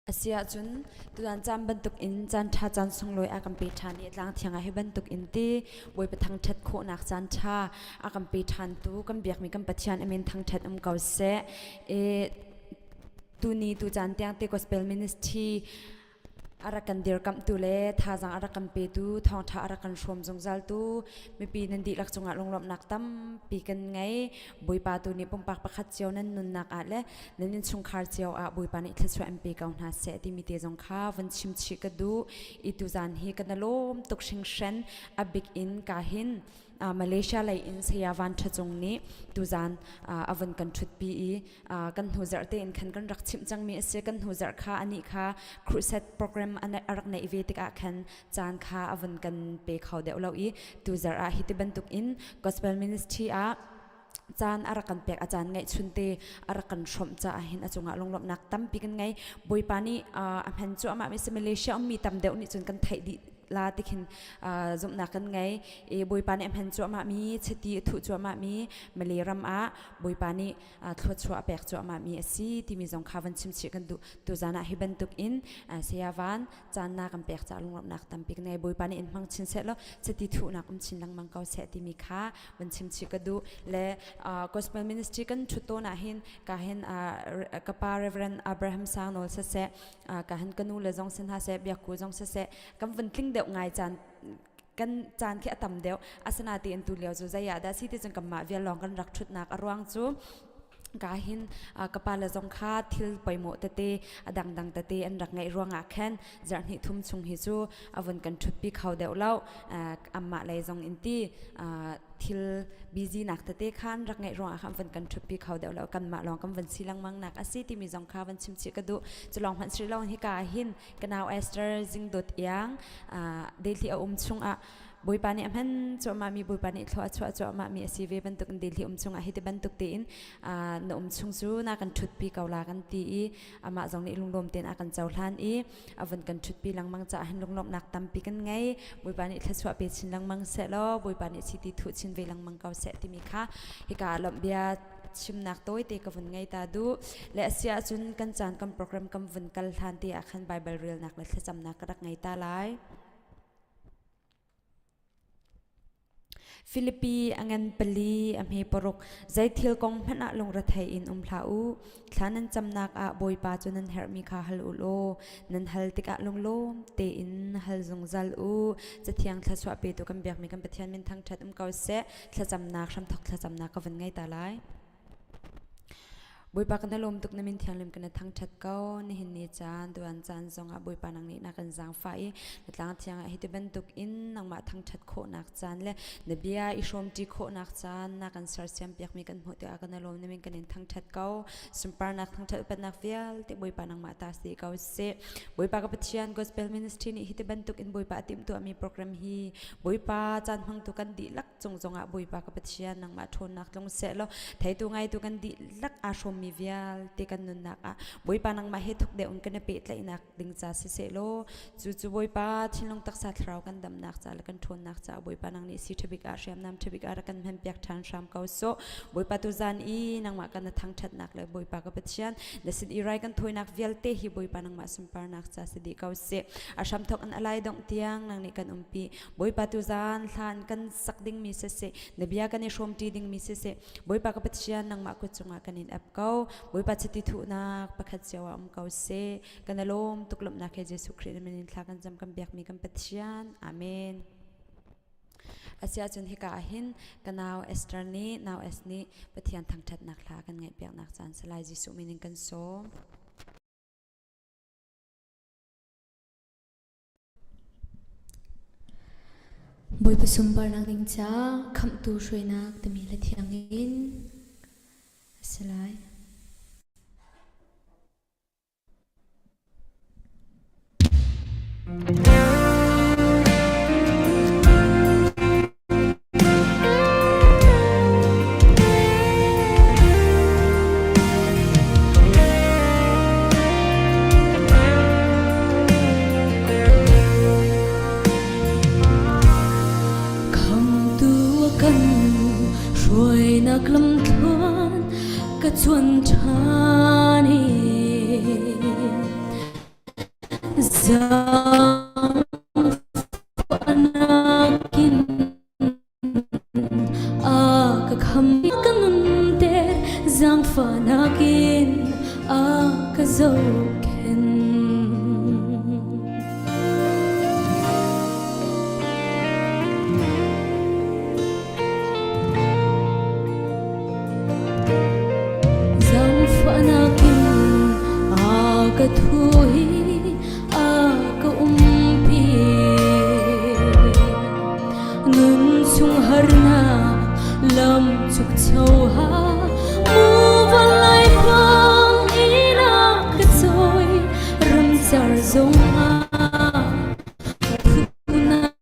A si ahcun tutan caan bantuk in caan ṭha caan sunglawi a kan pe ṭhan i tlang thiang ah hi bantuk in ti Bawipa thangṭhat khawhnak caan ṭha a kan pe ṭhantu kan biakmi kan Pathian a min thangṭhat um ko seh. I tuni tu caan tiang te gospel ministry a rak kan dirkamhtu le thazaang a rak kan petu thawngṭha a rak kan hrawm zungzaltu mipi nan dihlak cungah lunglawmhnak tampi kan ngei. Bawipa tu nih pumpak pakhat cio nan nunnak ah le nan innchungkhar cio ah Bawipa nih thluachuah in pe ko hna seh timi te zong kha vun chim chih ka duh i tuzan hi kan lawm tuk hringhran a bik in ka hin Malaysia lei in Saya Van Tha Cung nih tuzan a vun kan ṭhutpi i kan hnu zarh tein khan kan rak chimh cangmi a si kan hnu zarh kha anih kha crusade program a rak neih ve tikah khan caan kha a vun kan pe kho deuh lo i tuzarh ah hi ti bantuk in gospel ministry ah caan a rak kan pek a caan ngaih chun te a rak kan hrawmh caah hin a cungah lunglawmhnak tampi kan ngei bawipa nih a hman cu amah mi si Malaysia ummi tam deuh nih cun kan theih dih la tikhin zumhnak kan ngei i bawipa nih a hman cuahmah mi chiti a thuh cuahmah mi Malay ram ah bawipa nih thluachuah a pek cuahmah mi a si timi zong kha van chimchih kan duh tuzan ah hi bantuk in saya van caan na kan pek caah lunglawmhnak tampi kan ngei bawipa nih in hmang chin seh law chiti thuhnak um chin lengmang ko seh timi kha van chimchih ka duh le gospel ministry kan ṭhut tawn ah hin ka hin ka pa Reverend Abraham Sang Nawl siseh ka hin ka nu le zong sin hna seh biakku zong siseh kan vun tling deuh ngai caan kan caan khi a tam deuh asinain tu lio cu zei ah dah si ti cun kanmah vial lawng kan rak ṭhutnak a ruang cu ka hin ka pa le zong kha thil poimawh tete a dangdang tete an rak ngeih ruangah khan zarhhnih thum chung hi cu a vun kan ṭhutpi kho deuh lo amah lei zong in ti thil busy nak tete khan rak ngeih ruangah khan vun kan ṭhutpi kho deuh lo kanmah lawng kan vun si lengmang nak a si timi zong kha van chim chih ka duh cu lawng hmanh si lo hika ah hin ka nau Esther Zingdawt Iang Delhi a um chungah Bawipa nih a hman cuahmah mi Bawipa nih thlua a chuah cuahmah mi a si ve bantuk in Delhi um chungah hi ti bantuk tein na um chung cu na kan ṭhutpi ko la kan ti i amah zong nih lunglawm tein a kan cohlan i a vun kan ṭhutpi lengmang caah hin lunglawmhnak tampi kan ngei Bawipa nih thluachuah pe chin lengmang seh law Bawipa nih chiti thuh chin ve lengmang ko seh timi kha hika ah lawmh bia chimnak tawite ka vun ngei ta duh le a si ahcun kan caan kan program kan vun kal hlan te ah khan Bible relnak le thlacamnak ka rak ngei ta lai. Filipi a ngan pali a hme paruk zeithil kong hmanh ah lungrethei in um hlah u thla nan camnak ah Bawipa cu nan herhmi kha hal u law nan hal tikah lunglawm tein hal zungzal u cathiang thluachuah petu kan biakmi kan Pathian min thangṭhat um ko seh thlacamnak hramthok thlacamnak ka vun ngei ta lai. Bawipa kan lawm tuk na min thianghlim kan thangṭhat ko nihin ni caan tuan caan zongah Bawipa nang nih na kan zaangfah i na tlang thiang ah hiti bantuk in nangmah thangṭhat khawhnak caan le na bia i hrawmṭi khawhnak caan na kan sersiam piakmi kan hmuh tikah kan lawm na min kan in thangṭhat ko sunparnak thangṭhat upatnak vialte Bawipa nangmah ta si ko seh Bawipa ka Pathian Gospel Ministry nih hiti bantuk in Bawipa a timhtuahmi program hi Bawipa caan hmangtu kan dihlak cung zongah Bawipa ka Pathian nangmah ṭhawnnak tlung seh law theitu ngaitu kan dihlak aa hrawmmi vialte kan nunnak ah Bawipa nangmah he thuk deuh in kan i pehtlaihnak ding ca siseh law cu cu Bawipa thinlung taksa thlarau kan damnak ca le kan ṭhawnnak ca Bawipa nang nih si ṭhabik ah hriamnam ṭhabik ah rak kan hmanpiak ṭhan hram ko sawh Bawipa tu zan i nangmah kan na thangṭhatnak le Bawipa ka Pathian na sin i rai kan thawinak vialte hi Bawipa nangmah sunparnak ca si dih ko seh a hramthok in a lai dongh tiang nang nih kan umpi Bawipa tu zan hlan kan sak dingmi siseh na bia kan i hrawmṭi dingmi siseh Bawipa ka Pathian nangmah kut cungah kan in ap ko Bawipa chiti thuhnak pakhat cio ah um ko seh kan i lawm tuk lawmhnak he Jesuh Khrih na min in thla kan cam kan biakmi kan Pathian Amen Asiahcun hika ah hin ka nau Esther nih nau Es nih Pathian thangṭhatnak hla kan ngaihpiaknak caan salai Jesuh min in kan sawm. Bawipa sunparnak ding ca khamhtu hruainak timi hla thiang in a si lai. Khamtu a kan hruainak lamthluan ka cuan ṭhan i. Zaangfahnak in a ka kham ka nunter zaangfahnak in a ka zohkhenh. Zaangfahnak in a ka thuhi a ka umpi. Nun chung harnak lam chukcho ha mu vawlei pang in a ka cawi ramcar zong ah phunak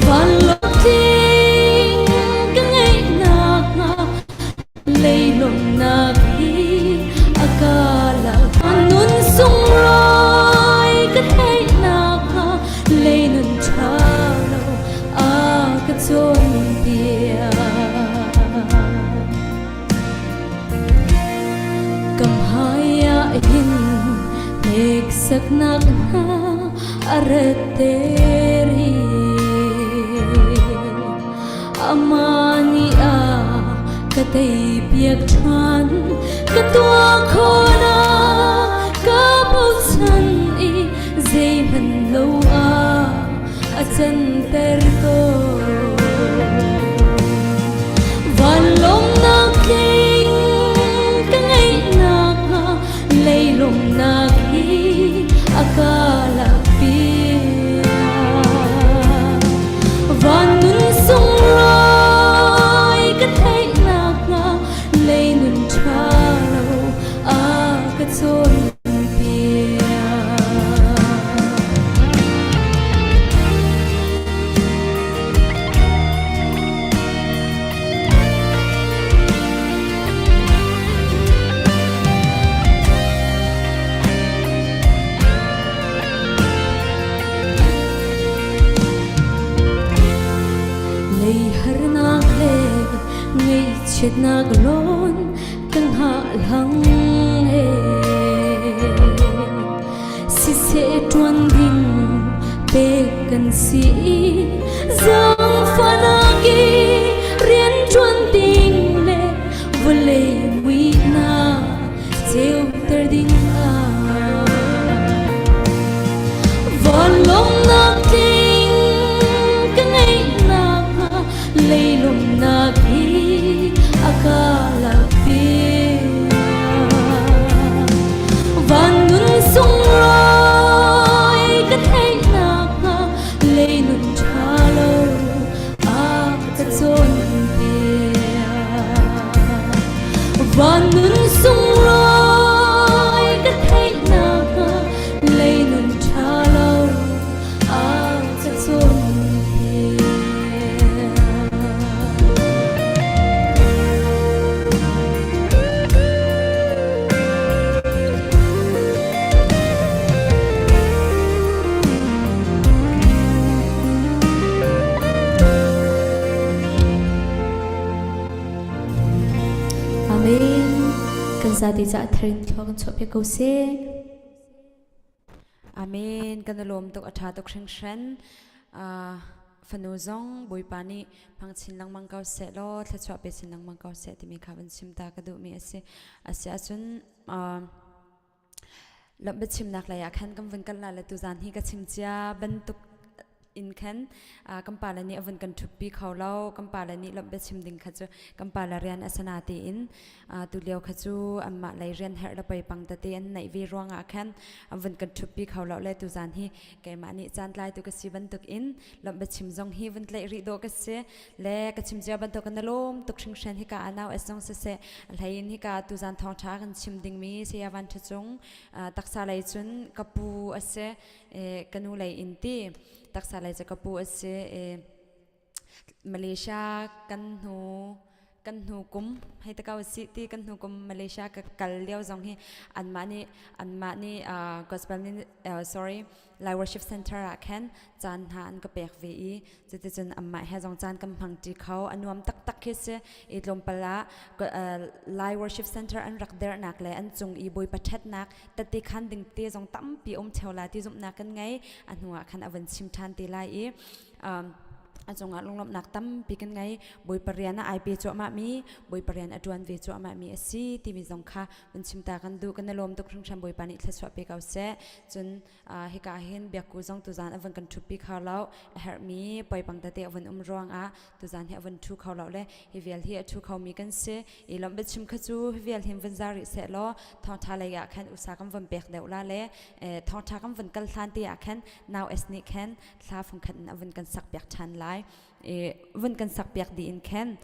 Vanlawng ka ngeihnak hnga leilawmnak hi a ka lak. Nun sunglawi ka theihnak hnga leinun ṭha lo a ka cawnpiak. Ka hmai ah hin hneksaknak hna a ratter i amah nih a ka teipiak ṭhan. Ka tuah khawhnak ka bochan i zeihmanh lo ah a canter tawn. Vanlawngnak tling ka ngeihnak hnga leilawmnak hi a ka lakpiak. Van nun sunglawi ka theihnak hnga leinun ṭha lo a ka cawnpiak. Lei harnak le ngaihchiatnak lawn ka hngahhlang he siseh ṭuan ding pek kan si zaangfahnak i rian ṭuan ding le vawlei muihnak ceuter ding ah vanlawngnak tling ka ngeihnak hnga leilawmnak hi a ka lakpiak. Van nun sunglawi ka theihnak hnga leinun ṭha lo a ka cawnpiak. Van nun sunglawi ka theihnak hnga leinun ṭha lo a ka cawnpiak. Amen. Kan zate ca tharin thluak kan chuah piak ko seh. Amen. Kan i lawm tuk a ṭha tuk hringhran. Fanu zong Bawipa nih hmang chin lengmang ko seh law thluachuah pe chin lengmang ko seh timi kha van chim ta ka duhmi a si. A si ahcun lawmh biachimnak lei ah khan kan vun kal la le tuzaan hi ka chim cia bantuk in khan kan pale nih a vun kan ṭhutpi kho lo. Kan pale nih lawmh biachim ding kha cu kan pale rian a sana tiin tulio kha cu anmah lei rian herh le poipang tete an neih ve ruangah khan an vun kan ṭhutpi kho lo le tuzaan hi keimah nih caan tlaitu ka si bantuk in lawmh biachim zong hi vun tlaih rih dawh ka si le ka chim cia bantuk na lawm tuk hringhran hika anau es zong siseh hlei in hika tuzaan thawngṭha kan chim dingmi saya van ṭha cung taksa lei cun ka pu a si ka nu lei in ti taksa lei cu ka pu a si Malaysia kan hnu. Kan hnu kum hei te ko si ti kan hnu kum Malaysia ka kal lio zong hi anmah nih anmah nih gospel sorry, Lai Worship Center ah khan caan hna an ka pek ve i cuticun anmah he zong caan kan hmang ṭi kho. A nuam taktak khi si i tlawmpal ah Lai Worship Center an rak derhnak le an cung i Bawipa ṭhatnak tette khan ding te zong tampi um ṭheo la ti zumhnak kan ngei. A hnu ah khan a van chim ṭhan te lai i a cungah lunglawmhnak tampi kan ngei. Bawipa rian ah ai pe cuahmah mi, Bawipa rian a ṭuan ve cuahmah mi a si timi zong kha van chim ta kan duh. Kan i lawm tuk hringhran. Bawipa nih thluachuah pe ko seh. Cun hika hin biakku zong tuzan a van kan ṭhutpi kho lo. A herhmi poipang tete a van um ruangah tuzan hi a van ṭhu kho lo le hi vial hi a ṭhu khomi kan si i lawmh biachim kha cu hi vial hin van za rih seh law thawngṭha lei ah khan usa kan van pek deuh la le thawngṭha kan van kal hlan te ah khan now es nih khan thla fungkhat in a vun kan sak piak ṭhan lai i vun kan sak piak dih in khan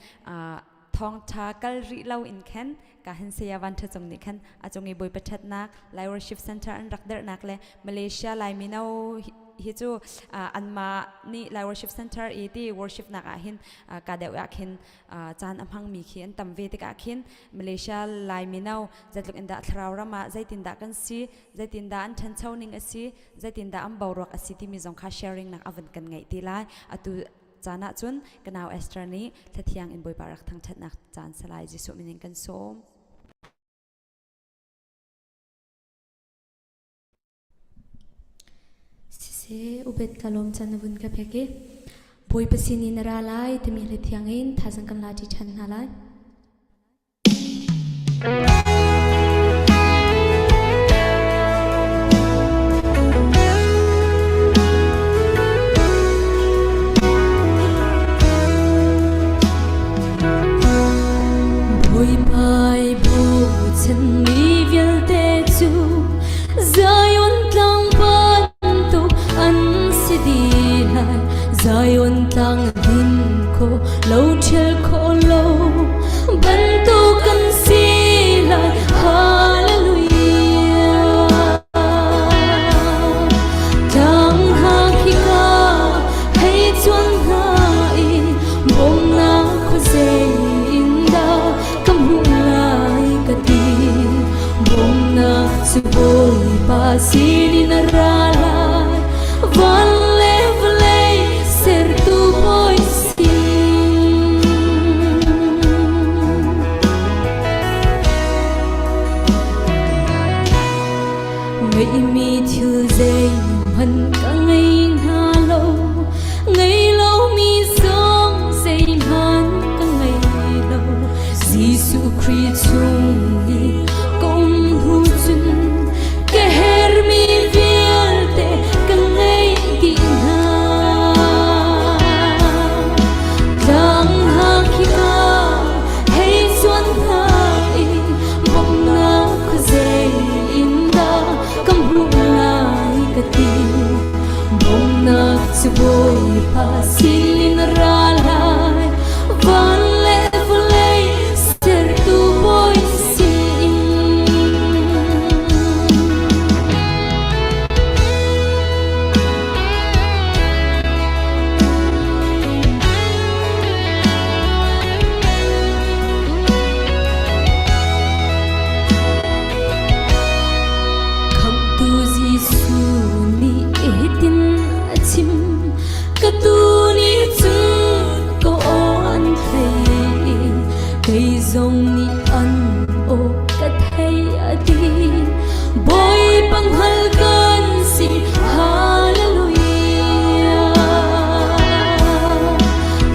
thawngṭha kal rih lo in khan ka hin saya van ṭha cung nih khan a cung i Bawipa ṭhatnak Lai Worship Center an rak derhnak le Malaysia Lai mino hi cu anmah nih Lai Worship Center i ti worship nak ah hin ka deuh ah khin caan a hmangmi khi an tam ve tikah khin Malaysia Lai mino zeitluk in dah thlarau ram ah zeitindah kan si, zeitindah an ṭhancho ning a si, zeitindah an boruak a si timi zong kha sharing nak a van kan ngeih ti lai. Atu caan ah cun ka nau Esther nih thlathiang in Bawipa rak thangṭhatnak caan salai Jesuh min in kan sawm. Siseh, ubet ka lawm chan na vun ka pek i Bawipa sin in na ra lai timi hlathiang in thazang kan la ṭi ṭhan hna lai. Bawipa bochanmi vialte cu Zion tlang bantuk an si dih lai. Zion tlang din kho lo, ṭhial kho lo bantuk an si lai. Hallelujah. Tlang hna khi ka hei cuan hna i bawmnak khuazei in dah ka hmuh lai ka ti. Bawmnak cu Bawipa sinin a ra lai, van le vawlei sertu Bawi sin. Ngeihmi thil zeihmanh ka ngei hna lo, ngei lomi zong zeihmanh ka ngei lo. Jesuh Khrih chung i ka um hnu cun ka herhmi vialte ka ngei dih hna. Tlang hna khi ka hei cuan hna i bawmhnak khuazei in dah ka hmuh lai ka ti. Bawmhnak cu Bawipa sinin a ra lai, van le vawlei sertu Bawi sinin. Khamhtu Jesuh nih hitin a chim, ka tuu nih cun ka aw an thei, kei zong nih an aw ka thei a ti. Bawipa hngal kan si, hallelujah.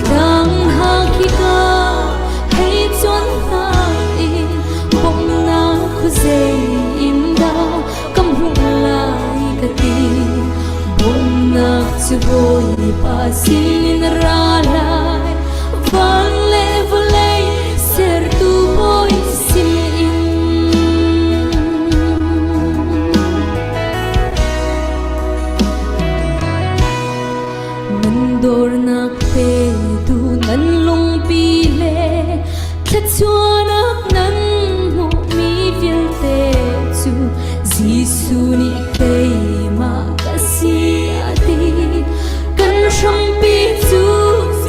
Tlang hna khi ka hei cuan hna i bawmhnak khuazei in dah ka hmuh lai ka ti. Bawmhnak cu Bawipa sinin a ra lai, van le vawlei sertu Bawi sinin. Nan dawrnak petu nan lungpi le thluachuahnak nan hmuhmi vialte cu Jesuh nih keimah ka si a ti. Kan hrampi cu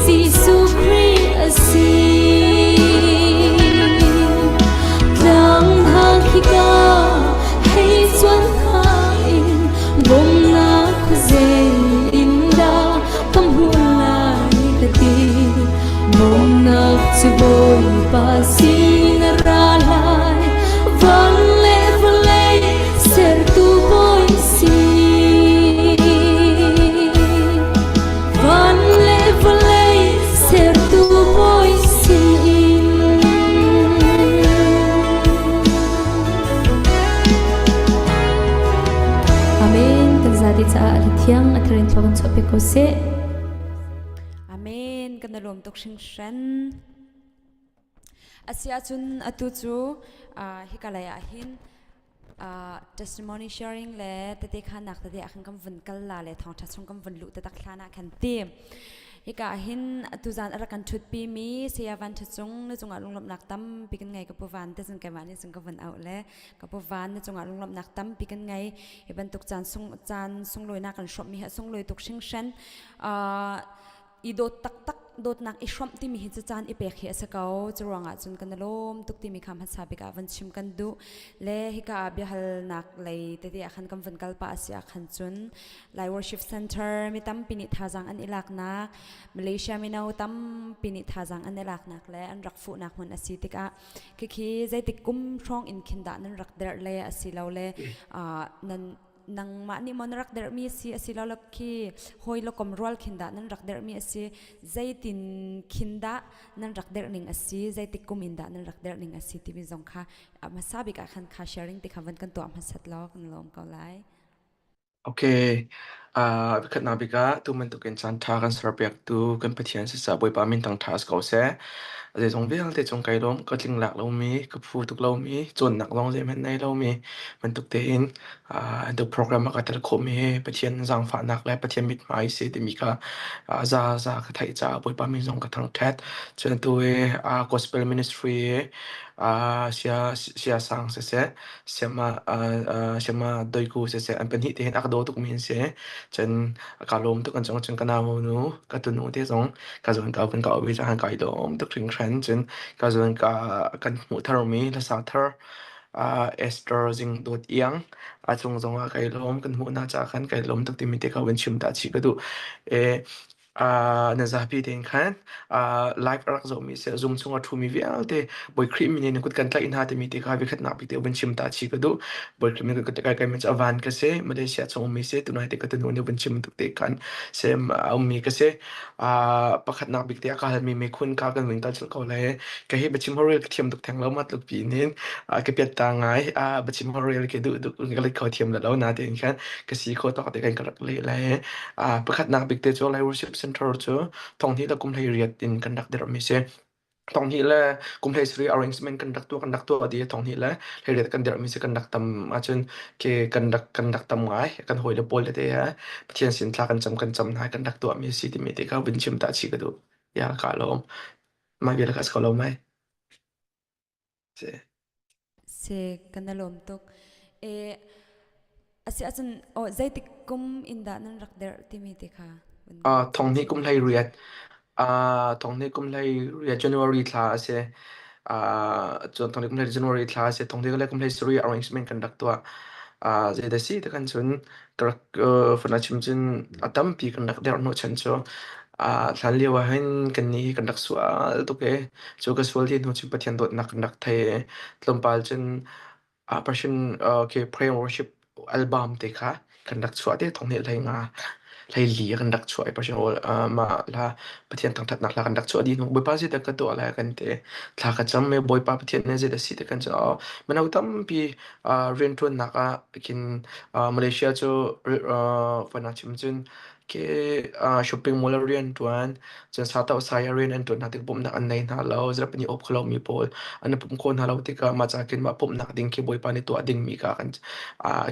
Jesuh Khrih a si. thluachuah pe ko seh. Amen. Kan i lawm tuk hringhran. Asiahcun atu cu hika lei ah hin testimony sharing le tete khannak tete ah khan kan vun kal la le thawngṭha chung kan vun luh taktak hlan ah khan ti. Hika ah hin atu zan a rak kan ṭhutpi mi Saya Van Ṭha Cung na cungah lunglawmhnak tampi kan ngei ka pu Van te cun keimah nih cun ka vun auh le ka pu Van na cungah lunglawmhnak tampi kan ngei. Hi bantuk caan sung caan sunglawinak kan hrawmh mi hi a sunglawi tuk hringhran. I dawt taktak dawtnak i hrawmh timi hi cu caan i pek hi a si ko. Cu ruangah cun kan i lawm tuk timi kha hmasa bik ah van chim kan duh. Le hika ah biahalnak lei tete ah khan kan vun kal pah a si ah khan cun Lai Worship Center mi tampi nih thazaang an i laknak Malaysia mino tampi nih thazaang an i laknak le an rak fuhnak hmun a si tikah khikhi zeitik kum hrawng in khin dah nan rak derh le a si lo le nan nangmah nih maw na rak derhmi a si asilole khi hawi le kom rual khin dah nan rak derhmi a si zeitin khin dah nan rak derh ning a si zeitik kum in dah nan rak derh ning a si timi zong kha hmasa bik ah khan kha sharing ti kha van kan tuah hmasat law kan lawm ko lai. Okay. Uh, khatnak bik ah tu bantukin caan ṭha kan serpiaktu kan Pathian siseh Bawipa min thangṭha si ko seh. Zeizong vialte cung kai lawm, ka tling lak lomi, ka phu tuk lomi, cawnnak zong zeihmanh nei lomi bantuk tein uh, tu program ah ka tel khawhmi hi Pathian zaangfahnak le Pathian mithmai si timi kha uh, za za ka theih caah Bawipa min zong ka thangṭhat. Cun atu hi uh, Gospel Ministry uh, sia sia sang siseh Siama siama doiku siseh an pahnih te hin a ka daw tukmi an si. Cun ka lawm tuk an cung cun ka nau nu ka tunu te zong ka zawn ka kan ka owi cang kai lawm tuk hringhran cun ka zawn ka kan hmuh tharmi hlasa thar Esther Zing Dawt Iang a cung zongah kai lawm kan hmuh na ca khan kai lawm tuk timi te kha van chim ta chih ka duh. E, na zapi tein khan live a rak zohmi seh Zoom chung a ṭhumi vialte Bawi Khrih min in kut kan tlaih hna timi ti kha vikhatnak bik te vun chim ta chi ka duh. Bawi Khrih min kut kai kai min cu a van ka si Malaysia chung ummi si tunai te ka tunu nih vun chim tuk te khan sem a ummi ka si. Pakhatnak bik te a ka halmi mikhun ka kan vun tal chul ko lai. Ka hi biachim horel ka thiam tuk theng lo ma tluk pi nin ka piat ta ngai biachim horel ke duh duh ka let kho thiam lo na tein khan ka si kho tawk te kan ka rak le lai. Pakhatnak bik te cu Lai Worship Center cu thonghnih le kum 18 in kan rak dirhmi si. Thonghnih le kum 17 arrangement kan rak tuah kan rak tuah di thonghnih le 18 kan dirhmi si kan rak tam ahcun ke kan rak kan rak tam ngai kan hawile pawl te he Pathian sin thla kan cam kan cam hna kan rak tuahmi si timi te kha vun chim ta chi ka duh. Ya ka lawm. Mai bia ka lo mai. Si. Si kan i lawm tuk. E asi ahcun oh zeitik kum in dah nan rak derh timi te kha vun kan chim Thonghnih chih. kum 18 thonghnih kum 18 January thla a si. Cun thonghnih kum 18 January thla a si. Thonghnih le kum 17 arrangement kan rak tuah. Zeidah si ti kan cun ka rak fana chim cun a tampi kan rak derh hnawhchan cu hlan lio ah hin kannih hi kan rak sual tuk i cu ka sual ti hnu cun Pathian dawtnak kan rak thei i tlawmpal cun Passion okay, prayer worship album te kha kan rak chuah te thong nih hlei nga hlei li kan rak chuah i Passion mah hla Pathian thangthatnak hla kan rak chuah dih hnu Bawipa zeidah ka tuah lai kan ti thla ka cam i Bawipa Pathian nih zeidah si ti kan cu mino tampi rianṭuannak ah khin Malaysia cu fana chim cun ke shopping mall ah rian ṭuan cun sa sai ah rian an ṭuan hna tik bawmhnak an nei hna lo zarhpini awp kho lomi pawl an i pumh khawh hna lo tikah mah ca khin mah pumhnak ding khi Bawipa nih tuah dingmi kha kan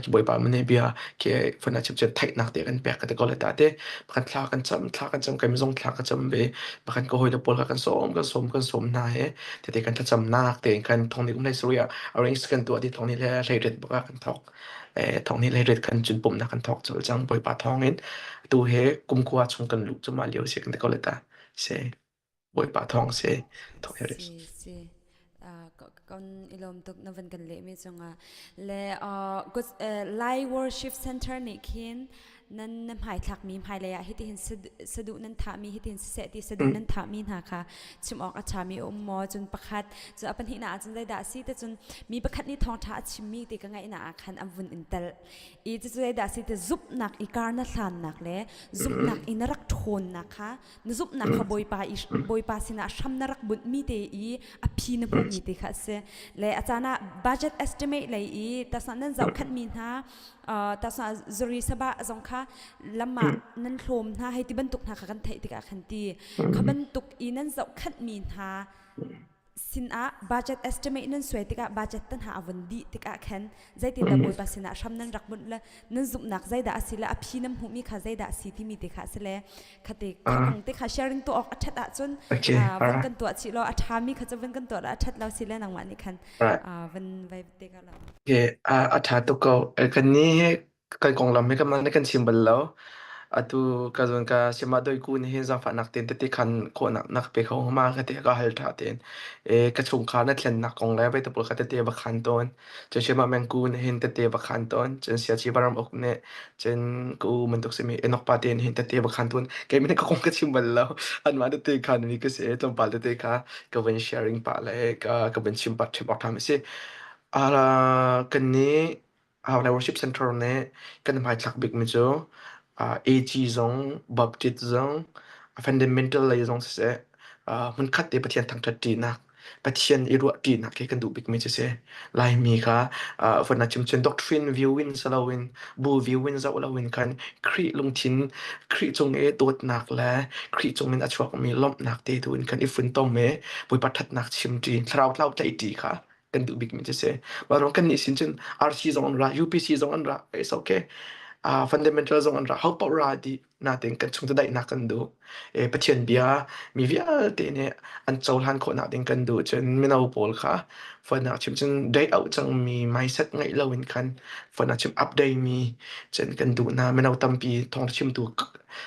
khi Bawipa nih bia khi fana chim cun theihnak te kan pek ka ti ko le ta te pakhat thla kan cam thla kan cam kai zong thla ka cam ve pakhat ka hawile pawl kha kan sawm kan sawm kan sawm hna he tete kan thlacamnak tein khan thong ni kum hlei sarih ah arrange kan tuah ti thong ni le hlei ret bak ah kan thawk thong ni hlei ret kan cun pumhnak kan thawk cul cang Bawipa thawng in tu he kumkhua chung kan luh cuma lio si kan ti ko le ta se Bawipa thawng se thong he Si si kan i lawm tuk na van kan lehmi cungah le Lai Worship Center nih khin nan na hmaithlakmi hmailei ah hitihin saduh nan thahmi hitihin siseh ti saduh nan thahmi hna kha chim awk a ṭhami a um maw cun pakhat cu a pahnihnak ah cun zeidah a si te cun mi pakhat nih thawngṭha a chimmi ti ka ngaihnak ah khan an vun in tel i cucu zeidah a si te zumhnak i kar na hlannak le zumhnak i na rak ṭhawnnak kha na zumhnak kha Bawipa i Bawipa sinah hram na rak bunhmi te i a phi na hmuhmi te kha a si le a caan ah budget estimate lei i tasna nan zohkhenhmi hna. Ta zuri sabah zong kha lam ah nan hlawm hna hei ti bantuk hna kha kan theih tikah khan ti kha bantuk i nan zohkhanh mi hna sinah budget estimate nan suai tikah budget tan ha avun dih tikah khan zeitindah Bawipa sinah hram nan rak bunh le nan zumhnak zeidah a si le a phi nan hmuhmi kha zeidah a si timi te kha a si le khate kha kong te kha sharing tuah awk a ṭhat ahcun van kan tuah chih law a ṭhami kha cu van kan tuah la a ṭhat lo si le nangmah nih khan van vai te ka lo. Okay, a ṭha tuk ko. Kan nih kan konglam hi kanmah nih kan chim bal lo. Atu ka zawn ka sima doi ku nih hin zaangfahnak tein tete khan khawhnak na ka pe kho ma ka ti ka hal ṭha tein. E, ka chungkhar na thlennak kong le vei pawl kha tete va khan tawn. Cun sima mengku nih hin tete va khan tawn. Cun siaci varam uk nih cun ka u bantuk simi Enoch pa te nih hin tete va khan tawn. Keimah nih ka kong ka chim bal lo. Anmah tete khan mi ka si. Tlawmpal tete kha ka van sharing pah le ka ka van chim pah ṭhim awk ṭha mi si. Kan nih Hauhla Worship Center nih kan hmaithlak bikmi cu AG zong, Baptist zong, fundamental lei zong siseh, hmunkhat te Pathian thangṭhat ṭinak, Pathian i ruah ṭinak hi kan duh bikmi cu si. Laimi kha von ah chim cun doctrine view in si loin, bu view in zoh loin khan Khrih lungthin, Khrih cung i dawtnak le Khrih cung in a chuakmi lawmhnak te tu in kan i funtom i Bawipa ṭhatnak chim ṭi, thlarau tlau tlaih ṭi kha kan duh bikmi cu si. Mah ruang kan nih sin cun RC zong an ra, UPC zong an ra, it's okay. Fundamental zong an ra, ho paoh ra dih natin kan chung daihnak kan duh. E, Pathian bia mi vialte nih an cohlan khawhnak ding kan duh cun mino pawl kha fonak chim cun day out cangmi mindset ngeih loin khan fonak chim update mi cun kan duh na mino tampi thawng chimtu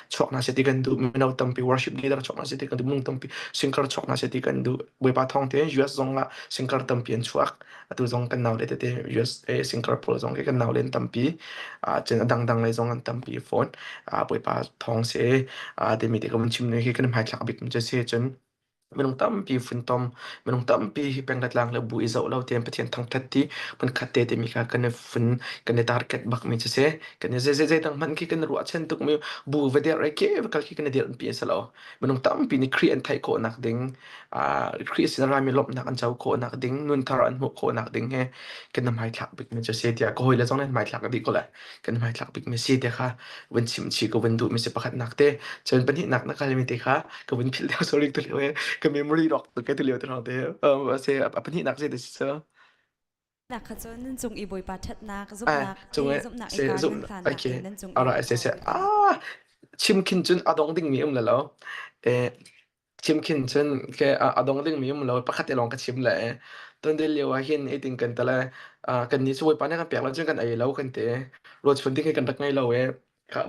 chuak hna seh ti kan duh mino tampi worship leader chuak hna seh ti kan duh minung tampi singer chuak hna seh ti kan duh Bawipa thawng tein US zong ah singer tampi an chuak atu zong kan nau le tete USA singer pawl zong khi kan nau len tampi cun a dangdang lei zong an tampi fawn Bawipa thawng si timi te ka vun chim ni khi kan hmaithlak bik mi cu si cun Minung tampi funtom, minung tampi hi peng le tlang le bu i zoh lo tein Pathian thangṭhat ti hmunkhat te timi kha kan i fun kan i target bakmi cu si. Kan i zei zei dang hmanh khi kan i ruahchan tukmi bu va dirh i ke va kal khi kan i dirhpi a si lo. Minung tampi nih Khrih an theih khawhnak ding, Khrih sin rami lawmhnak an co khawhnak ding, nunthar an hmuh khawhnak ding he kan i hmaithlak bikmi cu si tiah ka hawile zong nih an hmaithlak dih ko lai. Kan hmaithlak bikmi si te kha vun chim chih ka vun duhmi si pakhatnak te. Cun pahnihnak na kalmi te kha ka vun philh deuh sorry tu lio he ka memory rawk tuk ke tu lio te hrawng te se a pahnihnak se te si so nak kha cu nan cung i Bawipa ṭhatnak ah zumhnak cung i e zumhnak i se kar zum nan hlannak okay le nan cung i alright se se Bawipa ah chim khin cun a dong ding mi um la lo eh chim khin cun ke a dong ding mi um lo pakhat te lawng ka chim le ton de lio ah hin eating kan tale kan ni chu Bawipa nih kan pek lo cun kan ei lo kan te ruat chun ding hi kan rak ngei lo e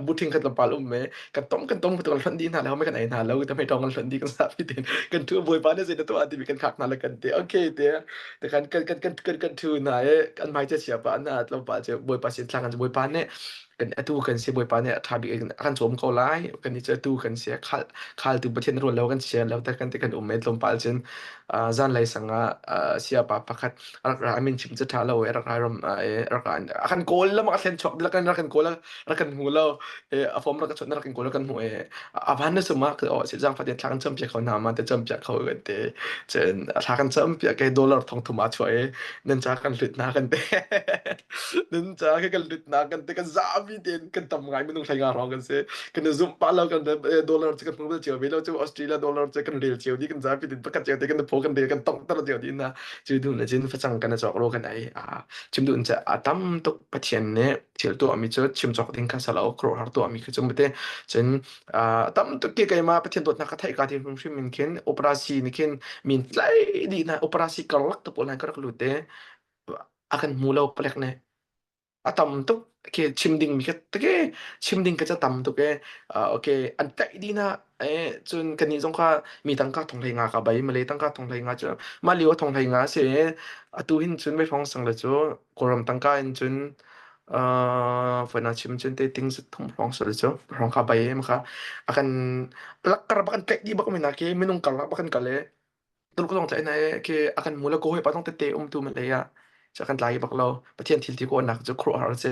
buṭhing khat tlawmpal um me kan tom kan tom kan hlonh dih hna le home kan ei hna lo ta mei tong kan hlonh dih kan sa pi tin kan thu bawipa nih zei na tuah ti mi kan khak hna le kan te okay te te kan kan kan kan kan kan thu hna e kan mai che sia pa na tlawmpal che bawipa sin thlang kan bawipa nih kan atu kan si bawipa nih a ṭha bik a kan cawm ko lai kan ni cu atu kan si khal khal tu pathian rual lo kan sia lo ta kan te kan um me tlawmpal cun zan lei sang ah sia pa pakhat rak ra min chim cu ṭha lo e rak ra ram e rak ra a kan kawl lam a thlen chuak kan rak kan kawl rak kan hmu lo e a form rak chot rak kan kawl kan hmu e a van na suma ka o si jang fatin thla kan cham piak kho na ma te cham piak kho kan te chen thla kan cham piak ke dollar thong thum a chua e nan cha kan hlut na kan te nan cha ke kan hlut na kan te kan zabi ten kan tam ngai minung thlai nga rong kan se kan zum pa lo kan dollar che kan hmu chiao ve lo chu Australia dollar che kan rel chiao di kan zabi tin pakat chiao te kan pho kan rel kan tong tar chiao di na cu duh na cin facang kan cawk ro kan ei a chim duh ca a tam tuk Pathian nih thil tuahmi cu chim cawk ding kha salo khuaruahhar tuahmi khi cu mate cun tam tuk ki keimah Pathian dawtnak ka theih ka ti hrimhrim in khin operasi ni khin min tlai dih na operasi karlak te pawl han ka rak lut te a kan hmu lo palek ne a tam tuk khi chim ding mi ka ke chim ding ka ca tam tuk e okay an tlaih dih na e cun kannih zong kha mi tangka thong hlei nga ka bai Malay tangka thong hlei nga cu mah lio thong hlei nga si atu hin cun mei phong sang le cu Kawlram tangka in cun foi na chim cun te ting thum hrawng sal cu hrawng kha bai em kha a kan lakkar bak kan tlaih dih bak mi na khi minung karlak bak kan kal e tuluk zong tlaih na e khi a kan mu le ko hoi pa zong tete um tu Malay ah. Ca kan tlai bak lo. Pathian thil ti khawhnak cu khuaruahhar a si.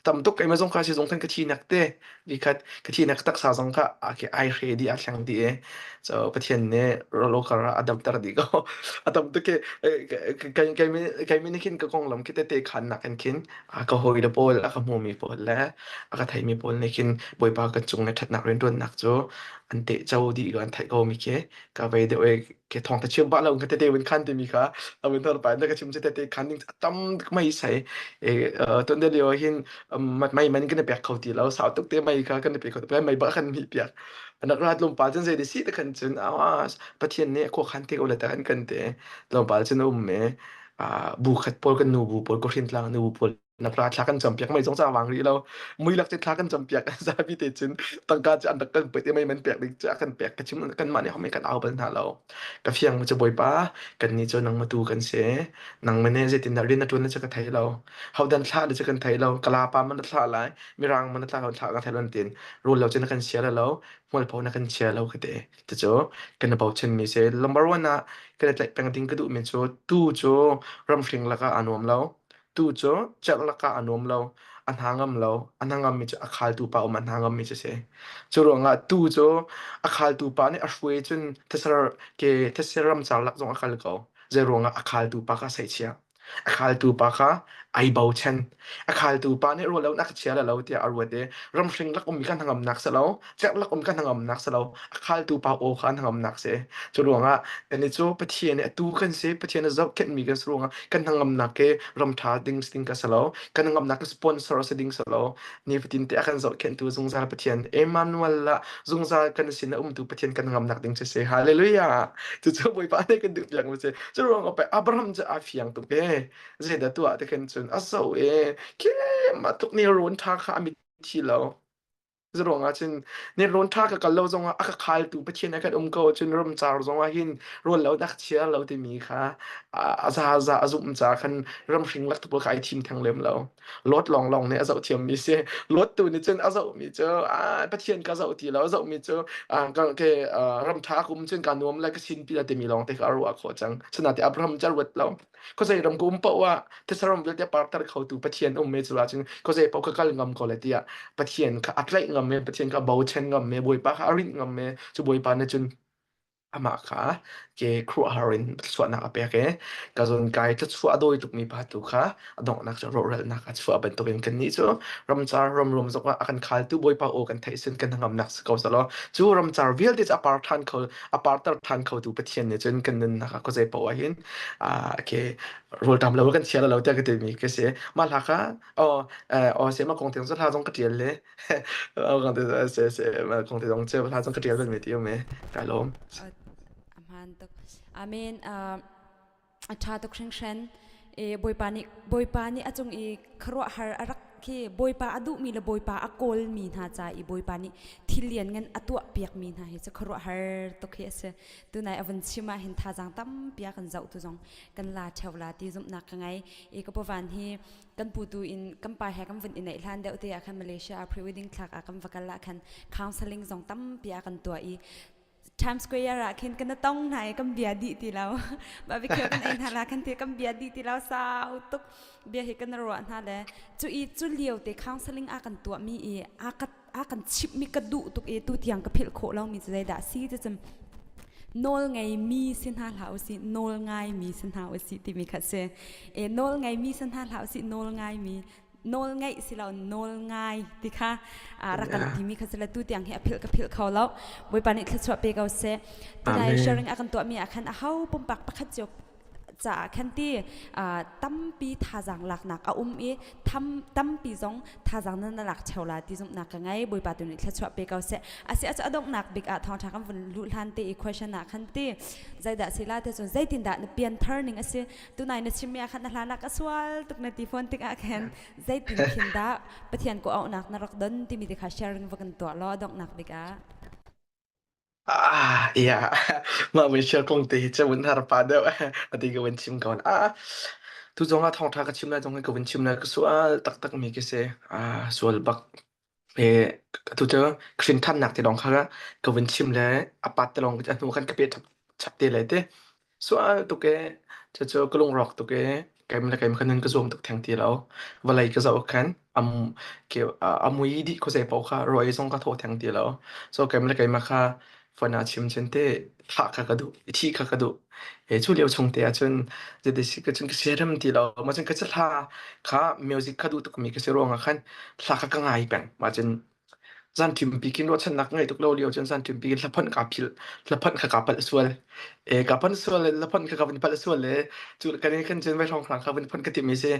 Tam tuk keimah zong kha si zong khan ka thi nak te vi khat ka thi nak taksa zong kha a ke ai hre di a thleng di e. So Pathian nih rolokar ah a damter dih ko. A tam tuk ke kai kai kai mi nih khin ka konglam khi tete khan nak in khin a ka hawi le pawl a ka hmumi pawl le a ka theimi pawl nih khin Bawipa kan cung le ṭhatnak rianṭuannak cu an tehco dih ko an theih ko mi khi ka vei deuh i ke thawng ta chim ba lo ka tete win khan timi kha a win thor pa na ka chim che tete khan ding tam mai sai e ton de lio hin mai man kan pek kho ti lo sau tuk te mai kha kan pe kho te mai ba kan mi piak anak rat lum pa cun zei de si te khan cun awa pathian nih kho khan te ko le ta kan kan te tlawmpal cun a um me bu khat pawl kan nu bu pawl ko hrin tlang nu bu pawl na pra thla kan cam piak mai zong cha wang ri lo mui lak che thla kan cam piak zapi te cun tangka cu an rak kan pet i mei man pek ding cu a kan pek ka chim kan mah nih homei kan au bal hna lo ka fiang mu cu bawipa kan ni cu nang matu kan si nang mane zeitin dah rian na tuan na cu ka thei lo hodan thla le cu kan thei lo kala pa man na thla lai mirang man na thla thla ka thei lo tin rul lo cu na kan sia lo hmualpho na kan chia lo ka te Cucu kan i bochanmi si. Number one ah kan i tlaih peng ding ka duhmi cu tu cu ramhring lakah aa nuam lo. Tu cu cerh lakah aa nuam lo. A hna ngam lo. A hna ngammi cu a khaltu pa um a hna ngammi cu si. Cu ruangah tu cu a khaltu pa nih a hruai cun thesar ke these ramcar lak zong a kal ko. Zei ruangah a khaltu pa kha seihchiah. A khaltu pa kha ai bochan. A khaltu pa nih ruah lo in a ka chia lo tiah a ruat i ramhring lak ummi kha hnangamnak si lo, cerh lak um kha hnangamnak si lo, a khaltu pa aw kha hnangamnak si. Cu ruangah kan i cu Pathian nih atu kan si, Pathian a zohkhenhmi kan si ruangah kan hnangamnak ke ram ṭha ding ding ka si lo, kan hnangamnak ke sponsor si ding si lo. Nifatin te a kan zohkhenhtu zungzal Pathian Emmanuel lah zungzal kan sin a umtu Pathian kan hnangamnak ding si si. Hallelujah! Cucu Bawipa nih kan duh piak mi si. Cu ruangah pei Abraham cu aa fiang tuk e. Zeidah tuah ti khin cun a zoh e. Khi mah tluk nelrawn ṭha kha a mit thi lo. Cu ruangah cun nelrawn ṭha ka kal lo zongah a ka khaltu Pathian a kan um ko cun ramcar zongah hin rawl lo dak chia lo timi kha a za za a zumh ca khan ramhring lak tu pawl kha ai thim theng lem lo. Lot lawnglawng nih a zoh thiammi si. Lot tu nih cun a zohmi cu Pathian ka zoh ti lo, a zohmi cu ke ram ṭha ka um cun kaa nuam lai ka sin pi timi lawng te kha a ruah khawh cang. Sinain Abraham cu a ruat lo. Khuazei ram ka um paoh ah thasaram vialte parter khotu Pathian um me cu ahcun khuazei paoh ka kal ngam ko lai tiah Pathian kha a tlaih ngam me, Pathian kha a bochan ngam me, Bawipa kha a rinh ngam me. Cu Bawipa nih cun amah kha ke khuaruahhar in thluachuahnak a pek i ka zawn kai thluachuah a dawi tukmi pa tu kha a donghnak cu rawhralnak a chuah bantukin kannih cu ramcar ramrum zongah a kan khaltu Bawipa aw kan theih sin kan hnangamnak si ko selaw cu ramcar vialte cu a par ṭhan kho a parter ṭhan khotu Pathian nih cun kan nunnak ah khuazei paoh ah hin ke rawlṭam lo kan chia lo tiah ka timi ka si mah hla kha aw aw se ma kong tiang cu hla zong ka ṭial le Aman tuk. Amen. A ṭha tuk hringhran. E Bawipa nih Bawipa nih a cung i khuaruahhar a rak khi Bawipa a duhmi le Bawipa a kawlmi hna ca i Bawipa nih thil lian ngan a tuah piakmi hna hi cu khuaruahhar tuk hi a si. Tunai a vun chim ah hin thazaang tampi a kan zoh tu zong kan la ṭheo la ti zumhnak ka ngei. I ka pavan hi kan putu in kan pa he kan vun i neih hlan deuh te ah khan Malaysia ah pre-wedding thlak ah kan va kal ah khan counseling zong tampi ah kan tuah i Times Square ah khin kan tong hna i kan bia dih ti lo barbecue kan ei hna la kan ti kan bia dih ti lo sau tuk bia hi kan ruah hna le cu i cu lio te counseling a kan tuah mi i a ka a kan chimh mi ka duh tuk i tu tiang ka philh khawh lo mi cu zeidah si ti cun nawl ngei mi si hna hlah usih nawl ngai mi si hna usih timi kha si e nawl ngei mi si hna hlah usih nawl ngai mi nawl ngeih si lo nawl ngai ti kha rak kan timi kha sila tu tiang hi a philh ka philh kho lo bawipa nih thluachuah pe ko seh tunai sharing a kan tuah mi ah khan a ho pumpak pakhat cio caah khan ti tampi thazaang laknak a um i tham tampi zong thazaang nan lak cheu la ti zumhnak ka ngei bawipa tu nih thluachuah pe ko seh asi a donghnak bik ah thawngtha kan vun luh hlan te i question ah khan ti zeidah si la te cun zeitindah na pianthar ning asi tunai na chimmi ah khan na hlan ah ka sual tuk na ti phone tik ah khan zeitin khin dah pathian ko auhnak na rak don timi te kha sharing va kan tuah law donghnak bik ah Ah, yeah. Mah mun share kong te hi cu mun har pa deuh. Ati ka vun chim ko. Ah, tu zong ah thawngtha ka chim lai zong hi ka vun chim lai ka sual taktak mi ka si. Ah, sual bak. E, tu cu hrin thannak te lawng kha ka vun chim le a pat te lawng a hnu khan ka pe chap te lai te. Sual tuk e. Cucu ka lungrawk tuk e. Keimah le keimah kha nun ka zuam tuk theng ti lo. Vawlei ka zoh khan am ke a mui dih khuazei paoh kha rawl zong ka thaw theng ti lo. So keimah le keimah kha phone ah chim cun te thah kha ka duh, i thih kha ka duh. E cu lio chung te ahcun zeiti ka cun ka siarem ti lo. Mah cun ka hla kha music kha duh tukmi ka si ruangah khan hla kha ka ngai peng. Mah cun Zanṭimpi khin ruahchannak ka ngeih tuk lo lio cun zanṭimpi khin hlaphon kaa philh. Hlaphon kha kaa palh sual. E, kaa phon sual le hlaphon kha ka vun palh sual le cu kan in khan cun vai hrawnghrang kha vun phon ka timh mi si.